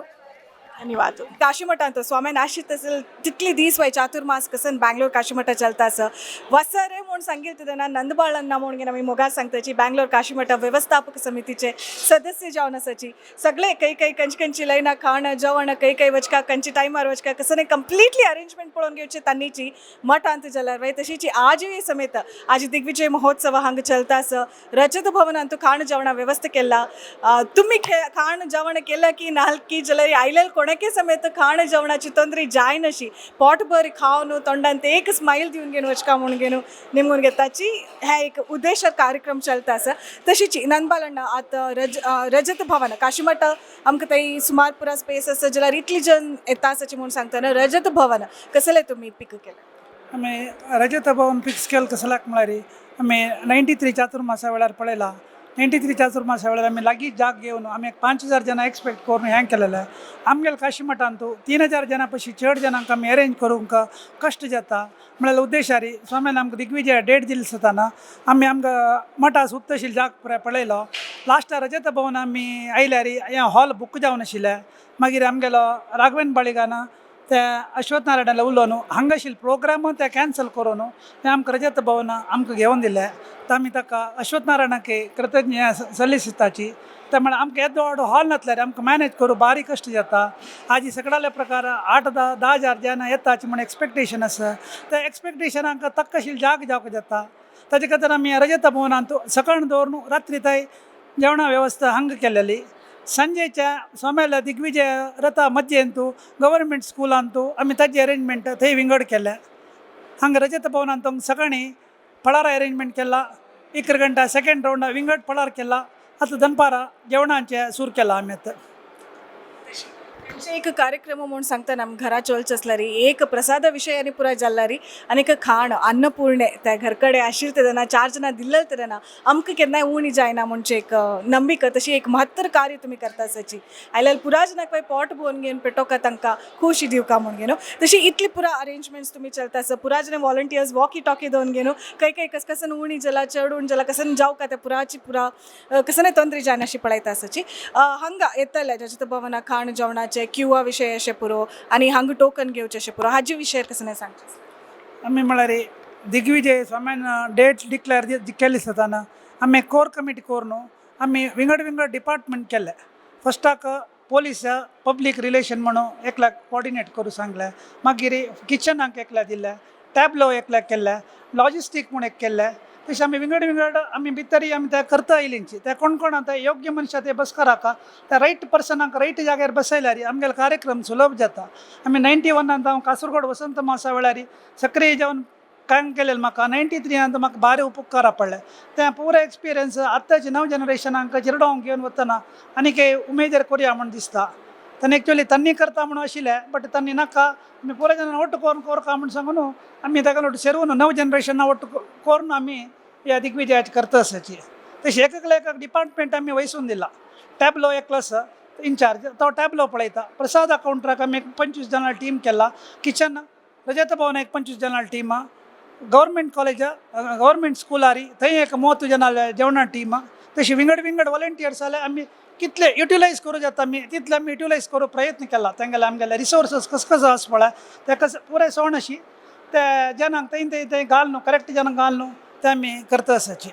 S1: धन्यवाद. काशीमठांत स्वामी नाशित असेल तितली दीस वय चातुर्मास कसन बँगलोर काशीमठ चलता असं वसरे म्हणून सांगेल तेन्ना नंदबाळांना म्हणून आमी मोगा सांगताची. बँगलोर काशीमठ व्यवस्थापक समितीचे सदस्य जावन आसाची. सगळे काही काही कंची कंची लायना खाण जेवण, काही काही वचका, कंची टायमार वचका, कसं नाही कंप्लिटली अरेंजमेंट पळोवन घेवचे तांणीची मठांत जाल्यार वय. तशीची आजय समेत आज दिग्विजय महोत्सव हांगा चलता असं रजत भवनांत खाण जेवणा व्यवस्था केला. तुम्ही खाण जेवण केलं की नालकी जाल्यार आयलेले कोणाके समेत खाण जेवणाची ತೊಂದರೆ जायनाशी पोटभर खावन तोंडांत एक स्मायल दिवन घेवन वचका म्हणून घेवन निमगून घेताची हे एक उद्देश कार्यक्रम चलता आसा. तशीच नंदबालण्णा, आतां रजत भवन काशीमठ आमकां थंय सुमार पुरा स्पेस आसा जाल्यार इतली जण येता आसाची म्हणून सांगतना रजत भवन कसले तुमी पीक केलें?
S21: आमी रजत भवन फिक्स केलं कसल्याक म्हळ्यार आमी 93 चातुर्मासा वेळार पळयला. 93 चातुर्मासा वेळार आमी लागीं जाग घेवन आमी एक 5000 जण एक्सपेक्ट करून हें केलेलें. आमगेले काशीमठांतू 3000 जणां पशी चड जणांक आमी अरेंज करूंक कश्ट जाता म्हळ्यार उद्देशारी स्वाम्यान आमकां दिग्विजय डेट दिली आसतना आमी आमकां मठा सुत्तशील जाग पुराय पळयलो. लास्टा रजत भवन आमी आयल्यार हें हॉल बूक जावन आशिल्लें. मागीर आमगेलो राघवेन बाळिगान ते अश्वथ नारायणाला उलोवन हांगाशील प्रोग्राम ते कॅन्सल करून ते आमकां रजत भवन आमकां घेवन दिलें. तर आमी ताका अश्वथ नारायणाक कृतज्ञ सल्लिसताची. ते म्हळ्यार आमकां येदो व्हड हॉल नासल्यार आमकां मॅनेज करूं बारीक कश्ट जाता. आजी सगळ्याले प्रकार 8 10 10 हजार जन येताची म्हण एक्सपेक्टेशन आसा. त्या एक्सपेक्टेशनाक तक्कशील जाग जावंक जाता. ताजे खातीर आमी रजत भवनांत सकाळ दवरून रात्री थंय जेवणा व्यवस्था हांगा केलेली. संजेच्या सोमेल्या दिग्विजय रथा मध्येंतू गव्हर्मेंट स्कुलांतू आमी ताजे अरेंजमेंट थंय विंगड केलें. हांगा रजत भवनांत सकाळीं फळार अरेंजमेंट केला, 11 गंटा सेकंड रावंड विंगड फळार केला. आतां दनपारा जेवणाचें सूर केला आमी आतां.
S1: म्हणजे एक कार्यक्रम म्हणून सांगताना आम घरा चोलच आसलारी एक प्रसाद विशय आनी पुराय जाल्लारी आनी एक खाण अन्नपूर्णे त्या घरकडे आशिल्ले तेन्ना चार जाणां दिल्ले तेन्ना आमकां केन्नाय उणी जायना म्हणजे एक नंबिका तशी एक महत्तर कार्य तुमी करता आसाची आयल्यार पुरा जणांक पळय पोट भरून घेवन पेटोवका तांकां खुशी दिवका म्हूण घेवन तशी इतली पुरा अरेंजमेंट्स तुमी चलता आसा पुरा जाणां वॉलंटियर्स वॉकी टॉकी दवन घेवन खंय खंय कस कसन उणी जाला चड उणी जाला कसन जावका त्या पुराची पुरा कसने तोंदरी जायना अशी पळयता आसाची. हांगा येतले रजत भवना खाण जेवणाचे क्युआ विशय अशें पुरो आनी हांगा टोकन घेवचें अशें पुरो हाजे विशय कसने सांगचें?
S21: आमी म्हळ्यार दिग्विजय स्वाम्यान डेट डिक्लेअर केली आसतना आमी कोर कमिटी करून आमी विंगड विंगड डिपार्टमेंट केले. फस्टाक पोलीस पब्लीक रिलेशन म्हणून एकल्याक कॉर्डिनेट करूं सांगलें, मागीर किचनाक एकल्याक दिलें, टॅबलो एकल्याक केल्ले, लॉजिस्टीक म्हूण एक केल्लें. तशें आमी विंगड विंगड आमी भितरय आमी ते करता आयलींची ते कोण कोण आतां योग्य मनशां ते बसकाराका त्या रायट पर्सनाक रायट जाग्यार बसयल्यार आमगेलो कार्यक्रम सुलभ जाता. आमी 91 हांव कासरगोड वसंत महोत्सवा वेळार सक्रीय जावन काम केलेलें म्हाका 93 म्हाका भारी उपकारा पडलें. तें पुरो एक्सपिरियन्स आतांचे नव जनरेशनाक चिरडोवंक घेवन वतना आनीक उमेदीर करुया म्हूण दिसता. तांणी एक्चुअली तांणी करता म्हणून आशिल्लें बट तांणी नाका आमी पुरो जाणां ಒಟ್ಟು कोरून कोरका म्हूण सांगून आमी ताका ಒಟ್ಟು सेरून नव जनरेशना ಒಟ್ಟು कोरून आमी ह्या दिग्विजयाचे करता आसाची. तशें एकएकल्या एक डिपार्टमेंट आमी वयसून दिला. टॅबलो एकलो आसा इन्चार्ज तो टॅबलो पळयता, प्रसाद कावंटराक आमी एक 25 जाणां टीम केला, किचन रजत भवन एक 25 जाणां टीम, गव्हर्मेंट कॉलेज गव्हर्मेंट स्कुलारी थंय एक 30 जाणां जेवणा टीम. तशी विंगड विंगड वॉलंटियर्स जाल्यार आमी कितले युटिलायज करूं जाता आमी तितले आमी युटिलायज करूं प्रयत्न केला. तेंगेले आमगेले रिसोर्सस कस कसो आसा पळय ते कस पुराय सोण अशी ते जनांक थंय थंय थंय घाल न्हू करेक्ट जनांक घाल न्हू ते आमी करता आसाची.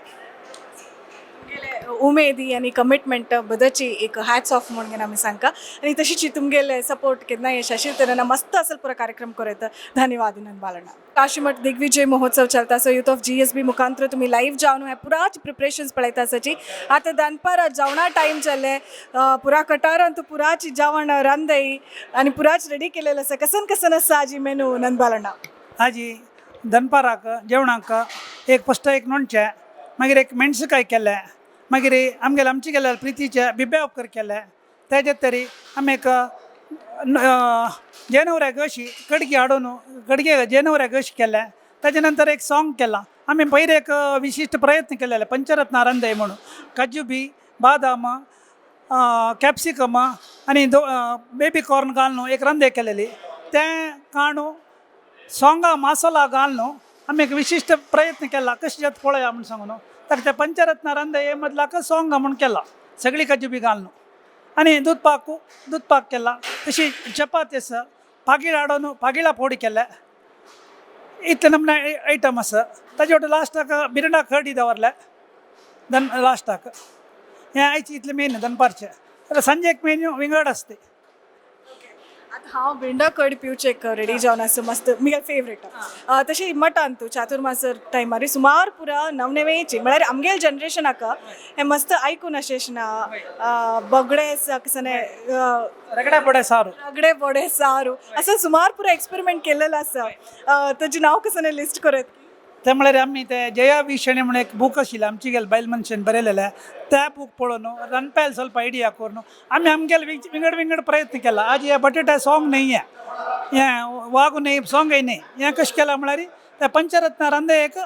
S1: उमेदी आनी कमिटमेंट बदची एक हॅट्स ऑफ म्हणून आमी सांगका आनी तशीच तुमगेले सपोर्ट केन्ना यश तेन्ना मस्त असल पुरो कार्यक्रम करत. धन्यवाद नंदबालना. काशीमठ दिग्विजय महोत्सव चलता so youth of GSB मुखांतर तुमी लायव्ह जावन हे पुराच प्रिपरेशन्स पळयता आसाची. आतां दनपार जेवणा टायम जाल्ले पुरा कटारान पुराची जेवण रांदय आनी पुराच रेडी केलेलं आसा. कसन कसन आसा आजी मेनू नंदबालना?
S21: आजी दनपाराक जेवणाक एक फस्ट एक लोणचें, मागीर एक मेणसकाय केलें, मागीर आमगेले आमचे गेल्यार प्रितीचे बिब्या उपकर केले, तेजे तरी आमी एक जेनवऱ्याक अशी कडगी हाडून कडगे जेनवऱ्याक अशी केलें. ताजे नंतर एक सॉंग केलां आमी पयर एक विशिश्ट प्रयत्न केलेले पंचरत्न रांदय म्हणून काजू बी बादाम कॅप्सिकम आनी बेबी कॉर्न घालून एक रांदय केलेली तें काणू सोंगा मसाला घालून आमी एक विशिश्ट प्रयत्न केला कशें जाता पळया म्हूण सांगून ताका ते पंचरत्न रांदय मदलाक सोंगा म्हूण केला सगळी काजू बी घालून आनी दूद पाक केला. तशी चपाती आसा पागिळ हाडून पागिळा पोडी केले. इतले नमूने आयटम आसा. ताजे वाटे लास्टाक बिरडा कडी दवरले दन लास्टाक हें आयचे इतलें मेन्यू दनपारचें. जाल्यार सांजेक मेन्यू विंगड आसता.
S1: आतां हांव भिंडा कडी पिवचेक रेडी जावन आसा मस्त म्हगे फेवरेट. तशी मठान तूं चातुर्मास टायमार सुमार पुरा नवनवेची म्हळ्यार आमगेले जनरेशनाक हें मस्त आयकून अशें ना बगडे कसने
S21: रगडे बोडे सारू
S1: रगडे बोडे सारू असं सुमार पुरा एक्सपेरिमेंट केलेलं आसा. ताजें नांव कसने लिस्ट करत?
S21: ते म्हळ्यार आमी ते जया वी शेणी म्हणून एक बूक आशिल्लें आमची गेले बायल मनशेन बरयलेलें त्या बूक पळोवन रांदपाक ಸ್ವಲ್ಪ आयडिया करून आमी आमगेले विंगड विंगड प्रयत्न केला. आज हे बटाटा सॉंग न्ही हें हें वागू न्ही सॉंगय न्ही हें कशें केलां म्हळ्यार त्या पंचरत्न रांदे एक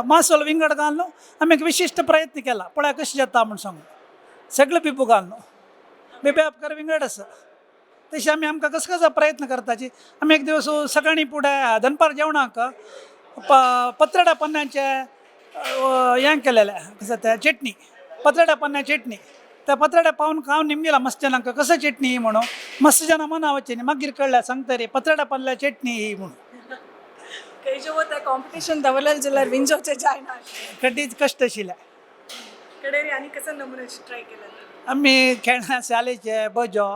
S21: मासोल विंगड घालून आमी एक विशिश्ट प्रयत्न केला पळया कशें जाता म्हूण सांगून सगळे बिबू घालून बिबे उपकार विंगड आसा. तशें आमी आमकां कसो कसो प्रयत्न करताची आमी एक दिवस सकाळीं फुडें दनपार जेवणाक पत्राड्या पन्न्याचें हें केलेलें कसं तें चटणी पत्राड्या पन्न्या चटणी त्या पत्राड्या पावन खावन निमगेला मस्त जणांक कसं चटणी ही म्हणून मस्त जणां मना वच्चे न्ही मागीर कळ्ळें सांगता रे पत्राड्या पन्न्या चटणी ही म्हणून.
S1: खंय जेवो ते कॉम्पिटिशन दवरलें जाल्यार विंजोवचें जायना
S21: कड्डीच कश्ट आशिल्लें.
S1: कडेन आनी कसो नमुने ट्राय केलें?
S21: आमी केळ्या सालेचे भजो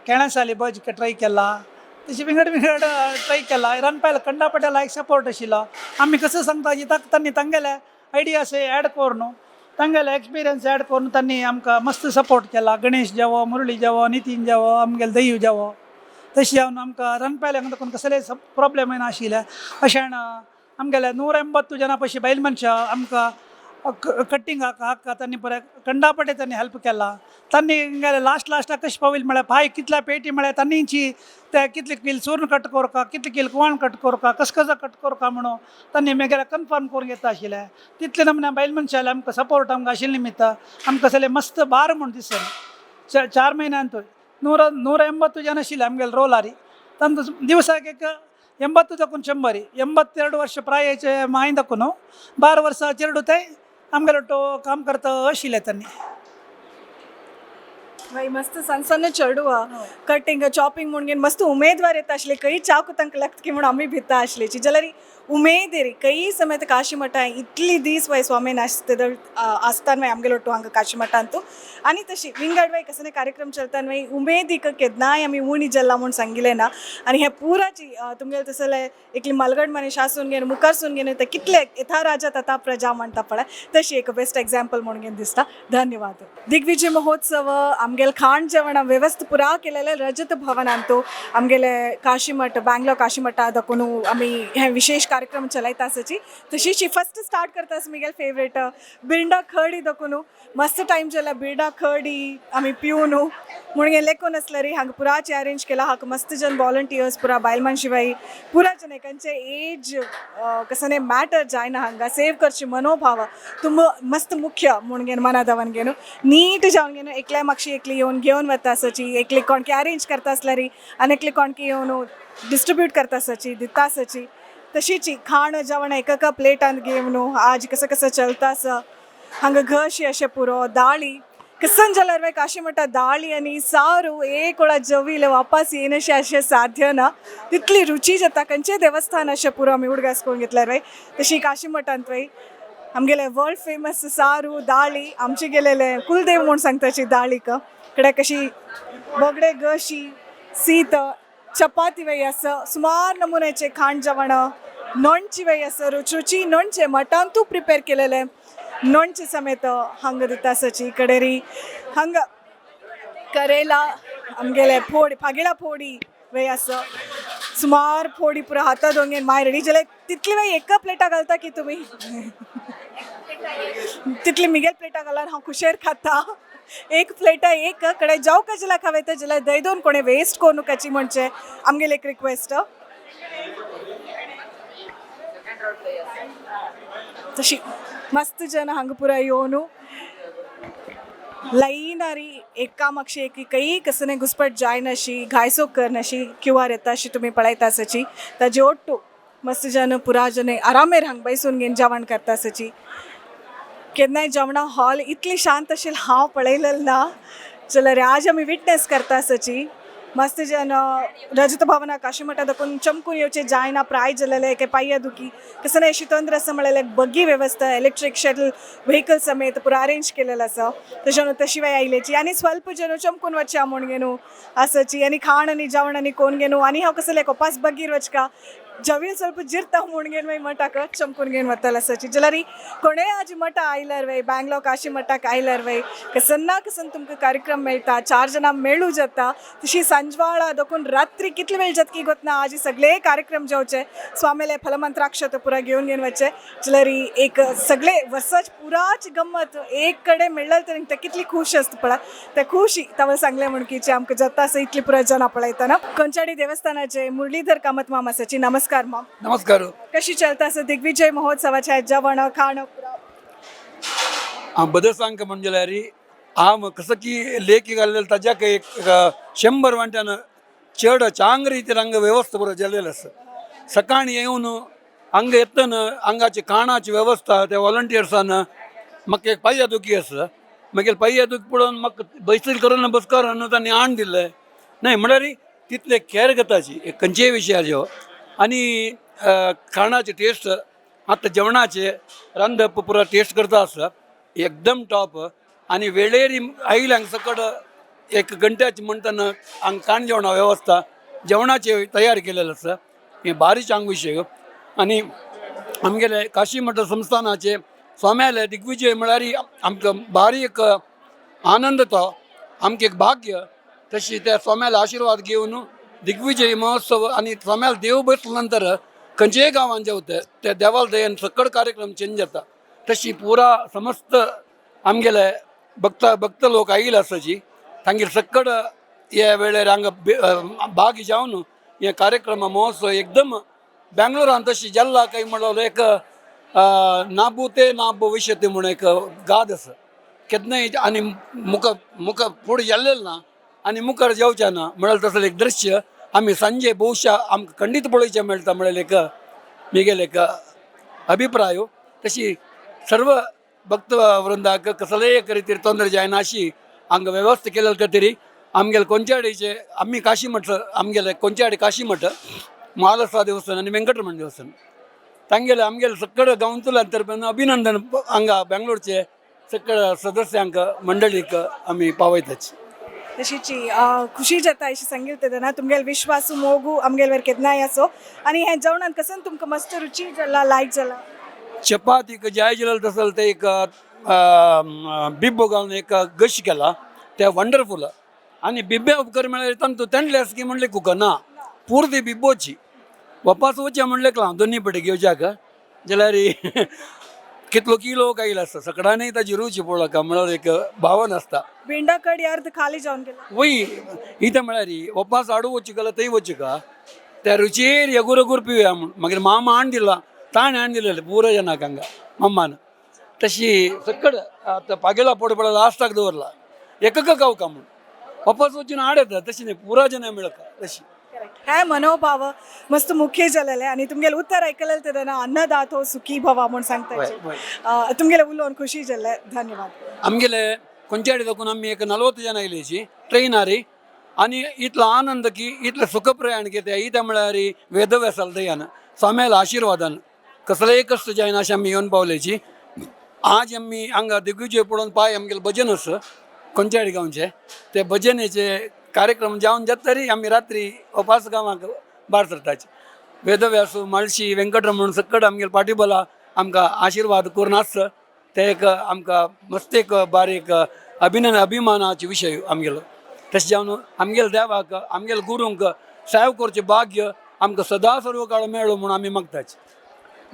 S21: केळ्या साली भज ट्राय केला तशें विंगड विंगड ट्राय केला. रांदपाक कंडा एक सपोर्ट आशिल्लो आमी कसो सांगता तांणी तांगेले आयडियास ऍड करून तांगेले एक्सपिरियन्स ऍड करून तांणी आमकां मस्त सपोर्ट केला. गणेश जावो मुरळी जावो नितीन जावो आमगेले दयू जावो तशें जावन आमकां रांदपाक कोण कसलेय प्रॉब्लेम नाशिल्ले. अशें आमगेले 180 जणां पशी बायल मनशां आमकां कट्टिंगाक हाका तांणी बरें कंडापटे तांणी हेल्प केला. तांणी हिंगा लास्ट लास्टाक कशें पावयलें म्हळ्यार पांय कितल्या पेटी म्हळ्यार तांणीची ते कितले कील चूर्ण कट करका, कितले कील कुवाण कट करका, कस कसो कट करका म्हणून तांणी मागीर कन्फर्म करून घेता आशिल्लें. तितले नमूने बायल मनशाले आमकां सपोर्ट आमकां आशिल्ले निमित्त आमकां सगळें मस्त बार म्हूण दिसलें. 4 म्हयन्यांत 180 ಜನ ಆशिल्ले आमगेले रोलारी. तांकां दिवसाक एक 80 ದಕ್ಕೂನು 100 82 ವರ್ಷ ಪ್ರಾಯचे माय ದಕ್ಕೂನು 12 ವರ್ಷ चेरडू ते आमगेले ಒಟ್ಟು काम करता आशिल्ले तांणी.
S1: भाई मस्त ಸಣ್ಣ ಸಣ್ಣ चेडू कटिंग चॉपिंग म्हणून मस्त उमेदवार येता आसले. कई चाकू तांकां लागता की म्हणून आमी भिता आसलेची जाल्यार उमेद रे कई समेत काशी मठ इतली दीस वय स्वामी नाचते आसतान वय आमगेलो ಒಟ್ಟು हांगा काशी मठांतू. आनी तशी विंगड वय कसले कार्यक्रम चलतान वय उमेदीक केन्नाय आमी उणी जल्ला म्हूण सांगिलें ना. आनी हे पुराची तुमगेले तसले एकली मलगड मनीस आसून घेवन मुखारसून घेवन ते कितले यथा राजा तथा प्रजा म्हणटा पळय तशी एक बेस्ट एग्जाम्पल म्हणून घेवन दिसता. धन्यवाद. दिग्विजय महोत्सव आमगेले खाण जेवण व्यवस्था पुरा केलेले रजत भवनांतू आमगेले काशीमठ बँगलोर काशीमठ दकून आमी हे विशेष कार्यक्रम चलयता आसाची. तशीच फस्ट स्टार्ट करता आसा म्हगेले फेवरेट बिर्डा खडी दकून मस्त टायम जाला बिर्डा खडी आमी पिवन म्हणून लेखून आसल्यार हांगा पुराचे अरेंज केला. हाका मस्त जन वॉलंटियर्स पुरा बायल मनशी पुरा जन एकांचे एज कसने मॅटर जायना हांगा सेव करची मनोभाव तुम मस्त मुख्य म्हणून घेवन मना दावन घेवन नीट जावन घेवन एकल्या मागशी एकली येवन घेवन वता आसाची. एकली कोणकी अरेंज करता आसल्यार आनी एकली कोणकी येवन डिस्ट्रिब्यूट करता आसाची दिता आसाची. तशीच खाण जेवण एका प्लेटान घेवन आज कसं कसं चलता आसा हांगा घशी अशें पुरो दाळी कसन जाल्यार वय काशी म्हणटा दाळी आनी सारू एक वेळा जविले वापस येनशें अशें साध्य ना तितली रुची जाता. खंयचें देवस्थान अशें पुरो आमी उडगास करून घेतल्यार वय तशी काशी मठांत वय आमगेले वर्ल्ड फेमस सारू दाळी आमचे गेलेले कुलदेव म्हूण सांगताची दाळीक कडे कशी बोगडे घशी सीत चपाती वय आसा सुमार नमुन्याचे खाण जेवण नोणची वय आसा रुच रुची नोणचे मठांतू प्रिपेर केलेले नोणचे समेत हांगा दिता आसाची. कडेरी हांगा करेला आमगेले फोडी पागेला फोडी वय आसा सुमार फोडी पुरा हाता दोंगेन माय रेडी जाल्यार तितली वय एका प्लेटा घालता की तुमी तितली मिगेल प्लेटा घाल्यार हांव खुशेर खाता. एक प्लेटा एक कडे जावं का जाल्यार खावयता जाल्यार दही दोन कोणें वेस्ट करूं नकाची म्हणचे आमगेले एक रिक्वेस्ट. तशी मस्त जन हांगा पुरा येवन लायनारी एका मागशी एक कई कसने घुसपट जायनाशी घायसो करनाशी क्यू आर येता अशी तुमी पळयता आसाची. ताजे ओट्टू मस्त जन पुरा जन आरामेर हांगा बैसून घेवन जेवण करता आसाची. केन्नाय जेवणा हॉल इतली शांत आशिल्लें हांव पळयलें ना जाल्यार आज आमी विटनेस करता आसाची. मस्त जन रजत भवना काशीमठा दाखोवन चमकून येवचे जायना प्राय जालेले काय पांया दुखी कसं अशी तंत्र आसा म्हळ्यार बग्गी व्यवस्था इलेक्ट्रीक शटल व्हेकल समेत पुरा अरेंज केलेलं आसा. तशें तशी वय आयलेची आनी स्वल्प जन चमकून वचया म्हूण घेवन आसाची. आनी खाण आनी जेवण आनी कोण घेवन आनी हांव कसलें कोपास बगीर वचका जवील ಸ್ವಲ್ಪ जिरता म्हूण घेवन मागीर मठाक चमकून घेवन वताले आसाची. जाल्यार कोणेय आज मठा आयल्यार वय बँगलोर काशी मठाक आयल्यार वय कसन ना कसन तुमकां कार्यक्रम मेळटा 4 जाणां मेळू जाता. तशी सांजवाळा दोकून रात्री कितले वेळ जाता की गोतना आज सगळे कार्यक्रम जेवचे स्वामीले फलमंत्राक्षत पुरा घेवन घेवन वचचे जाल्यार एक सगळे वर्साच पुराच गम्मत एक कडेन मेळ्ळें तर ते कितली खुश आसता पळय ते खुशी तवळ सांगलें म्हण की आमकां जाता आसा इतली पुरा जनां पळयतना. कंचाडी देवस्थानाचे मुरलीधर कामत माम आसाची. नमस्कार माम.
S3: नमस्कार.
S1: कशी चलता असं दिग्विजय महोत्सवाच्या जेवण खाण?
S3: बदल सांग म्हणजे जाल्यार हांव कसं की लेखी घाल्लें ताज्याक एक 100 वांट्यान चड चांग रितीन हांगा वेवस्था बरो जाल्लेली आसा. सकाळीं येवन हांगा येतना हांगाची खाणाची वेवस्था त्या वॉलंटियर्सान म्हाका एक पांया दुखी आसा मागीर पांया दुखी पळोवन म्हाका बैसील करून बसकार तांणी हाण दिलें न्हय म्हळ्यार तितले कॅर घेताची एक खंयचेय विशयाचेर. आनी खाणाची टेस्ट आतां जेवणाचे रांदप पुरा टेस्ट करता आसा एकदम टॉप. आनी वेळेर आयले हांगा सकट एक घंट्याची म्हणटना हांगा खाण जेवणा वेवस्था जेवणाचे तयार केलेलं आसा हें बारीक हांगा विशय. आनी आमगेले काशी मठ संस्थानाचे स्वाम्याले दिग्विजय म्हळ्यार आमकां बारीक आनंद तो आमकां एक भाग्य. तशी त्या स्वाम्याले आशिर्वाद घेवन दिग्विजय महोत्सव आनी स्वाम्याल देव बसले नंतर खंयचेय गांवान जेवता त्या देवाल दयेन सकड कार्यक्रम चेंज जाता. तशी पुरा समस्त आमगेले भक्त भक्त लोक आयिल्ले आसाची तांगेर सक्कड हे वेळेर हांगा भाग जावन हे कार्यक्रम महोत्सव एकदम बेंगलोरान तशी जाल्ला काय म्हणलो एक ना भूते ना भविष्यते म्हूण एक गाद आसा. केन्नाय आनी मुखा मुखा फुडें जाल्लें ना आनी मुखार जावचें ना म्हळ्यार तसलें एक दृश्य आमी सांजे बहुशा आमकां खंडीत पळोवचें मेळटा म्हळ्यार एक मिगेले एक अभिप्राय. तशी सर्व भक्त वृंदाक कसलेय एक रितीर तोंदरे जायना अशी हांगा वेवस्था केल्ले खातीर आमगेले कोंचाडीचे आमी काशी मठ आमगेले कोंचाडी काशी मठ महालसा देवस्थान आनी वेंकटरमण देवस्थान तांगेले आमगेले सक्कड गांवतल्या तर्फेन अभिनंदन हांगा बेंगलोरचे सक्कड सदस्यांक मंडळीक आमी पावयताची.
S1: तशीची खुशी जाता अशी सांगितलं तेन्ना तुमगेले विश्वास मोगू आमगेले वर केन्नाय असो. आनी हें जेवणान कसन तुमकां मस्त रुची जाला लायक जाला?
S3: चपातीक जाय जाल्यार तसल ते एक बिब्बो घालून एक गश केला ते वंडरफूल. आनी बिब्बे उपकर म्हळ्यार तांतू तेंडले की म्हणले कुका ना पुर्ती बिब्बोची वापास वचचें म्हणलें हांव दोनी पटी घेवच्याक जाल्यार कितलो किलो आयलो आसता सकडांनी ताजी रुची पळोवका म्हळ्यार एक भावन आसता.
S1: भेंडा कडी अर्द खाली जावन गेला.
S3: वय इतें म्हळ्यार वपास हाडू वचूं जाल्यार थंय वचूं का त्या रुचयेर एगूर एगूर पिवया म्हूण मागीर मामा हाण दिला ताणें हाण दिलेलें पुरो जनाक हांगा मम्मान तशी सक्कड आतां पागेला पोड पळय लास्टाक दवरला एकक गावका म्हूण वापस वचून हाड येता तशी न्ही पुरा जना मेळका तशी.
S1: हे मनोभाव मस्त मुख्य जालेले आनी तुमगेले उत्तर आयकलें तेन्ना अन्नदातो सुखी भवा म्हूण सांगता. तुमगेले उलोवन खुशी जाल्ले, धन्यवाद.
S3: आमगेले कोंचाडी दाखून आमी एक 40 जण आयलेची ट्रेनारी आनी इतलो आनंद की इतलें सुख प्रयाण कितें इतें म्हळ्यार वेदव्यासाल दयान स्वाम्याल्या आशिर्वादान कसलेय कश्ट जायना अशें आमी येवन पावलेची. आज आमी हांगा दिग्विजय पळोवन पांय आमगेलें भजन आसा कोंचाडी गांवचे ते भजनेचे कार्यक्रम जावन जाता तरी आमी रात्री उपास गांवाक भायर सरताची. वेदव्यासू माळशी वेंकटरमण सक्कड आमगेले पाटीबला आमकां आशिर्वाद करून आसता ते एक आमकां मस्त एक बारीक अभिनंदन अभिमानाचे विशय आमगेलो. तशें जावन आमगेले देवाक आमगेले गुरूंक सेव करचें भाग्य आमकां सदां सर्व काळ मेळ्ळो म्हूण आमी मागताची.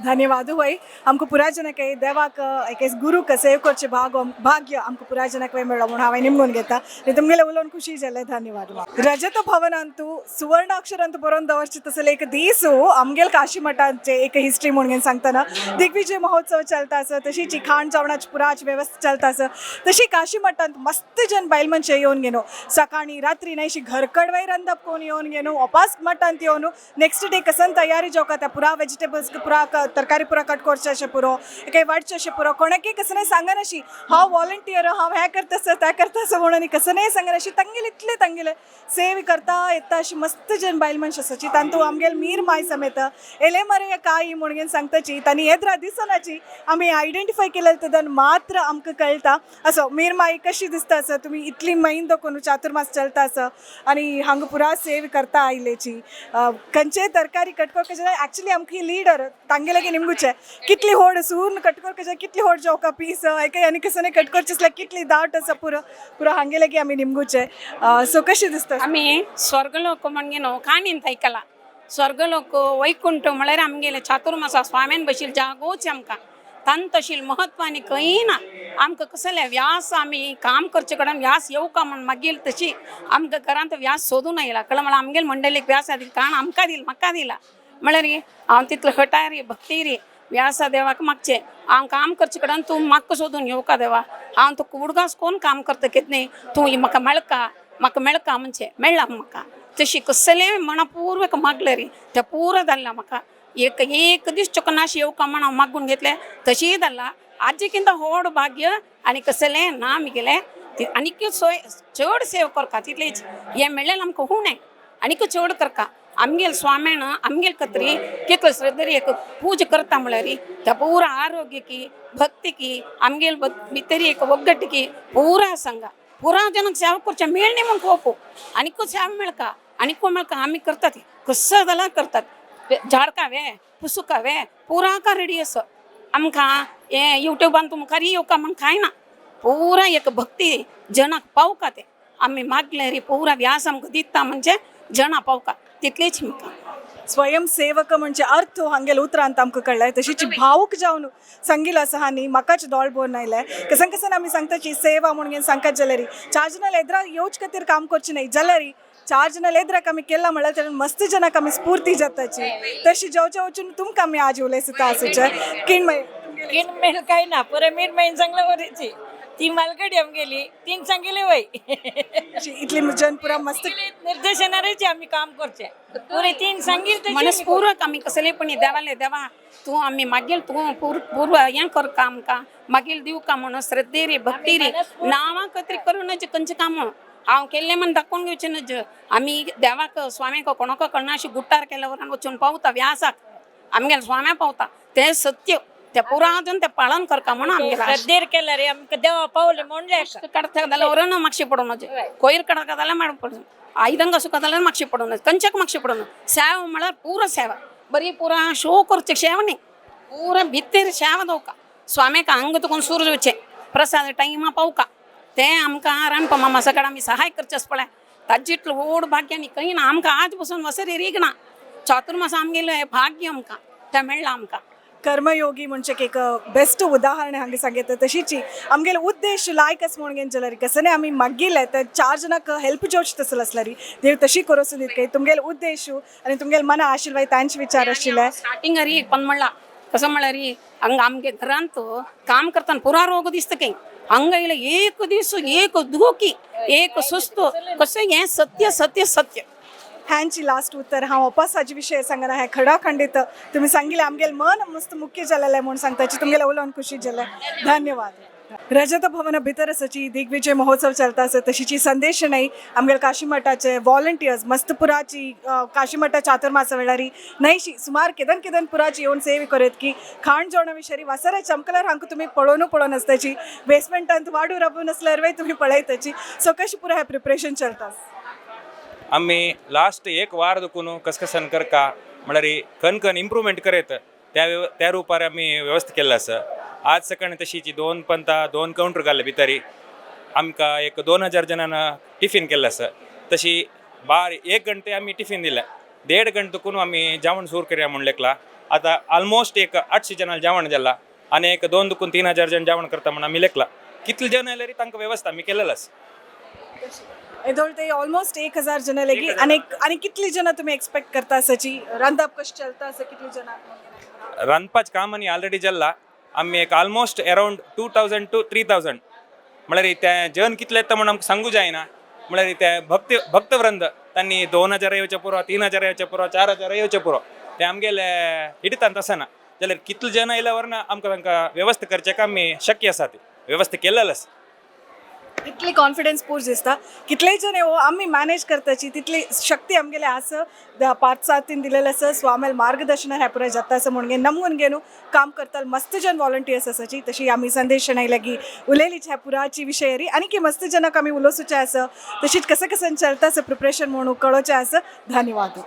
S1: धन्यवाद भाई. आमकां पुराय जनक देवाक एक गुरूक सेव करचें भाग्य आमकां पुराय जनक मेळ्ळो म्हूण हांवें निमगून घेता आनी तुमगेलें उलोवन खुशी जालें. धन्यवाद. रजत भवनांतू सुवर्ण अक्षरांतू बरोवन दवरचे तसले एक दीस आमगेल काशी मठाचे एक हिस्ट्री म्हणून सांगतना दिग्विजय महोत्सव चलता आसा तशीच खाण जेवणाची पुराची वेवस्था चलता आसा तशी काशी मठांत मस्त जन बायल मनशां येवन घेनो सकाळी रात्री न्हय घरकडवाय रांदप कोण येवन घेनो उपास मठांत येवन नेक्स्ट डे कसन तयारी जेवका त्या पुरा वेजिटेबल्स पुरा तरकारी पुरा कट करचें अशें पुरो काय वाडचें अशें पुरो कोणाकय कसलें सांगनाशी हांव वॉलंटियर हांव हें करता आसा तें करता आसा म्हणून कसलेंय सांगनाशी तांगेले इतले तांगेले सेव करता येता अशी मस्त जन बायल मनशां आसाची तांतू आमगेले मीर माय समेत एले मरे काय म्हणून सांगताची तांणी येद्रा दिसनाची आमी आयडेंटिफाय केले तेदन मात्र आमकां कळटा असो मीर माई कशी दिसता आसा तुमी इतली मैन दखून चातुर्मास चलता आसा आनी हांगा पुरा सेव करता आयलेची खंयचेय तरकारी कट करपाक एक्चुली आमकां लिडर तांगेले निमगुचे कितली होड सून कट करपाचे कितली होड जेवका पीस एके आनी कसने कट करचे आसल्यार कितली दाट आसा पुरो पुरो हांगेले आमी निमगुचे. सो कशी दिसता?
S2: आमी स्वर्गलोक म्हणजे न्हू काणीन थैकला स्वर्गलोक वैकुंठ म्हळ्यार आमगेले चातुर्मासा स्वाम्यान बशील जागोच आमकां तांतशील महत्व आनी खंय ना. आमकां कसले व्यास आमी काम करचे कडेन व्यास येवका म्हण मागीर तशी आमकां घरांत व्यास सोदून आयला कळ्ळें म्हळ्यार आमगेले मंडळीक व्यास दिल काण आमकां दिल म्हाका दिला म्हळ्यार हांव तितलो हटाय रे भक्ती रे व्यासा देवाक मागचें हांव काम करचे कडेन तूं म्हाका सोदून येवका देवा हांव तुका उडगास कोण काम करता कितें न्ही तूं म्हाका मेळका म्हाका मेळका म्हणजे मेळ्ळा म्हाका तशी कसलें मनापूर्वक मागलें रे तें पुरो जाल्लां म्हाका एक एक दीस चुकनाशी येवका म्हण हांव मागून घेतलें तशीय जाल्लां आजकिंत होड भाग्य आनी कसलें ना मिगेलें आनीक सोय चड सेव करका तितलीच हें मेळ्ळें आमकां हुणें आनीक चड करका आमगेल स्वाम्यान आमगेल कत्री कितलो श्रद्धेरी एक पूजा करता म्हळ्यार त्या पुरा आरोग्य की भक्ती की आमगेल भितरी एक ಒಗ್ಗಟ್ಟಿಗೆ की पुरा संघ पुरा जनक सेवा करचें मेळणी म्हूण कोपो आनीक सेवा मेळका आनीक मेळका आमी करतात कसो जाल्यार करतात झाडकावे पुसुकावे पुरा का रेडी आसा आमकां हें युट्यूबान तुमकां येवका म्हण कांय ना पुरा एक भक्ती जनाक पावका ते आमी मागलें रे पुरा व्यास आमकां दिता म्हणजे जनां पावका तितलीच म्हाका.
S1: स्वयंसेवक म्हणजे अर्थ हांगेले उतरांत आमकां कळ्ळें. तशीच भावूक जावन सांगिल आसा हांणी म्हाकाच दोळ भरून आयलें. कसन कसन आमी सांगताची सेवा म्हणून सांगतात जाल्यार चार जणां एदरा येवच खातीर काम करचें न्हय, जाल्यार चार जणां एदराक आमी केला म्हळ्यार तेणें मस्त जणांक आमी स्फूर्ती जाताची. तशी जेवचे वचून तुमकां आमी आज उलयसता आसूचें किणमय
S5: किणमेल काय ना पुरे मीठ सांगलं वरीची ती मालगडी आमगेली तीन सांगिले वय
S1: इतली जन पुरा मस्त
S5: निर्देशनारेची आम्ही काम करचे पुरे तीन सांगील तशी आमी
S2: मनस्पूर्वक आमी कसले पण देवाले देवा तूं आमी मागील तूं पूर्व हें कर का आमकां मागील दिवका का म्हणून श्रद्धेरी भक्तीरी नांवां खातीर करूं नज खंयचें काम हांव केल्लें म्हण दाखोवन घेवचें नज. आमी देवाक स्वाम्याक कोणाक कळना अशी गुट्टार केल्या वरान वचून पावता व्यासाक आमगेले स्वाम्या पावता तें सत्य ते पुरा अजून ते पालन करका म्हणून आमगेले
S5: श्रद्धेर केला रे आमकां देवा पावले म्हणले
S2: काडता जाल्यार वरण मागशे पडून नज, कोयर काडता जाल्यार माड पडून आयदंग सुका जाल्यार मागशे पडून नज, कंच्याक मागशे पडून. सेवा म्हळ्यार पुरा सेवा बरी पुरा शो करचे सेवा न्ही, पुरा भितर सेवा दवका स्वाम्याक अंग तुकून सूर वचचें प्रसाद टायमा पावका ते आमकां रानपा मामा सगळं आमी सहाय करचें पळय. ताजे इतलो व्हड भाग्य न्ही खंय ना आमकां आज पसून वसरी रीग ना चातुर्मास आमगेलो हें भाग्य आमकां तें मेळ्ळां आमकां.
S1: कर्मयोगी म्हणजे एक बेस्ट उदाहरण हांगा सांगितलं. तशीच आमगेले उद्देश लायक आसा म्हणून जाल्यार कसने आमी मागिल्ले तर चार जणांक हेल्प जेवचे तसलो आसल्यार देव तशी करोसून दित तुमगेले उद्देश आनी तुमगेले मना आशिल्ले तांचे विचार आशिल्ले.
S2: स्टार्टिंग अरी पण म्हणला कसं म्हळ्यार हंगा आमगे घरांत काम करताना पुरा रोग दिसता काही हंगा येयले एक दीस एक दुखी एक सुस्त कसं हें सत्य सत्य सत्य.
S1: ह्यांची लास्ट उत्तर हांव अपासाचे विशय सांगना, हें खडाखंडीत तुम्ही सांगितलें आमगेलें मन मस्त मुख्य जालेलें म्हूण सांगताची तुमगेलें उलोवन खुशी जालें. धन्यवाद. रजत भवन भितर आसाची दिग्विजय महोत्सव चलता आसा तशीची संदेश नाही आमगेले काशीमठाचे वॉलंटियर्स मस्त पुराची काशीमठा चातुर्मासा वेळारी नयशी सुमार केदन केदन पुराची येवन सेवे करत की खाण जेवणा विशयी वासरे चमकल्यार हांकां तुमी पळोवनू पळोवन आसताची बेसमेंटांत वाडू राबून आसल्यार वय तुमी पळयताची. सो कशें पुरा हें प्रिपरेशन चलता?
S22: आम्ही लास्ट एक वार दुखून कसकसन करका म्हळ्यार खन खन इम्प्रुवमेंट करत त्या त्या रुपार आमी व्यवस्था केल्ले आसा. आज सकाळी तशीची 2 पंता 2 कावंटर घाल्ले भितरी आमकां एक 2000 जणांना टिफिन केल्लें आसा. तशी बार 1 घंटे आमी टिफिन दिलें, 1.5 घंटे दुखून आमी जेवण सुरू करया म्हूण लेखला. आतां ऑलमोस्ट एक 800 जणां जेवण जालां आनी एक 2 दुखून 3000 जण जेवण करता म्हूण आमी लेखला. कितले जण आयल्यार तांकां वेवस्था आमी केलेली आसा.
S1: एदोळ ते ऑलमोस्ट 1000 जण लेगी आनी आनी कितली जण तुम्ही एक्सपेक्ट करता आसाची रांदप कशें चलता आसा कितली जणां?
S22: रांदपाचें काम आनी ऑलरेडी जाल्ला. आमी एक ऑलमोस्ट अरावंड 2000 टू 3000 म्हळ्यार ते जन कितले येता म्हूण आमकां सांगू जायना. म्हळ्यार ते भक्त भक्तवृंद तांणी 2000 येवचे पुरो, 3000 येवचे पुरो, 4000 येवचे पुरो, ते आमगेले हिडतान तसं ना जाल्यार कितले जण आयल्या वरना आमकां तांकां वेवस्था करचें आमी शक्य आसा ती वेवस्था केलेली आसा.
S1: इतली कॉन्फिडन्स पूर दिसता कितलेय जण येवो आमी मॅनेज करताची तितली शक्ती आमगेले आसा पांच सातीन दिलेले आसा स्वामेल मार्गदर्शन हें पुराय जाता आसा म्हणून नमून घेवन काम करता मस्त जण वॉलंटियर्स आसाची. तशी आमी संदेश शणै लागी उलयलीच ह्या पुराची विशयरी आनी की मस्त जणांक आमी उलोवचें आसा तशीच कसं कसं चलता आसा प्रिपरेशन म्हणून कळोवचें आसा. धन्यवाद.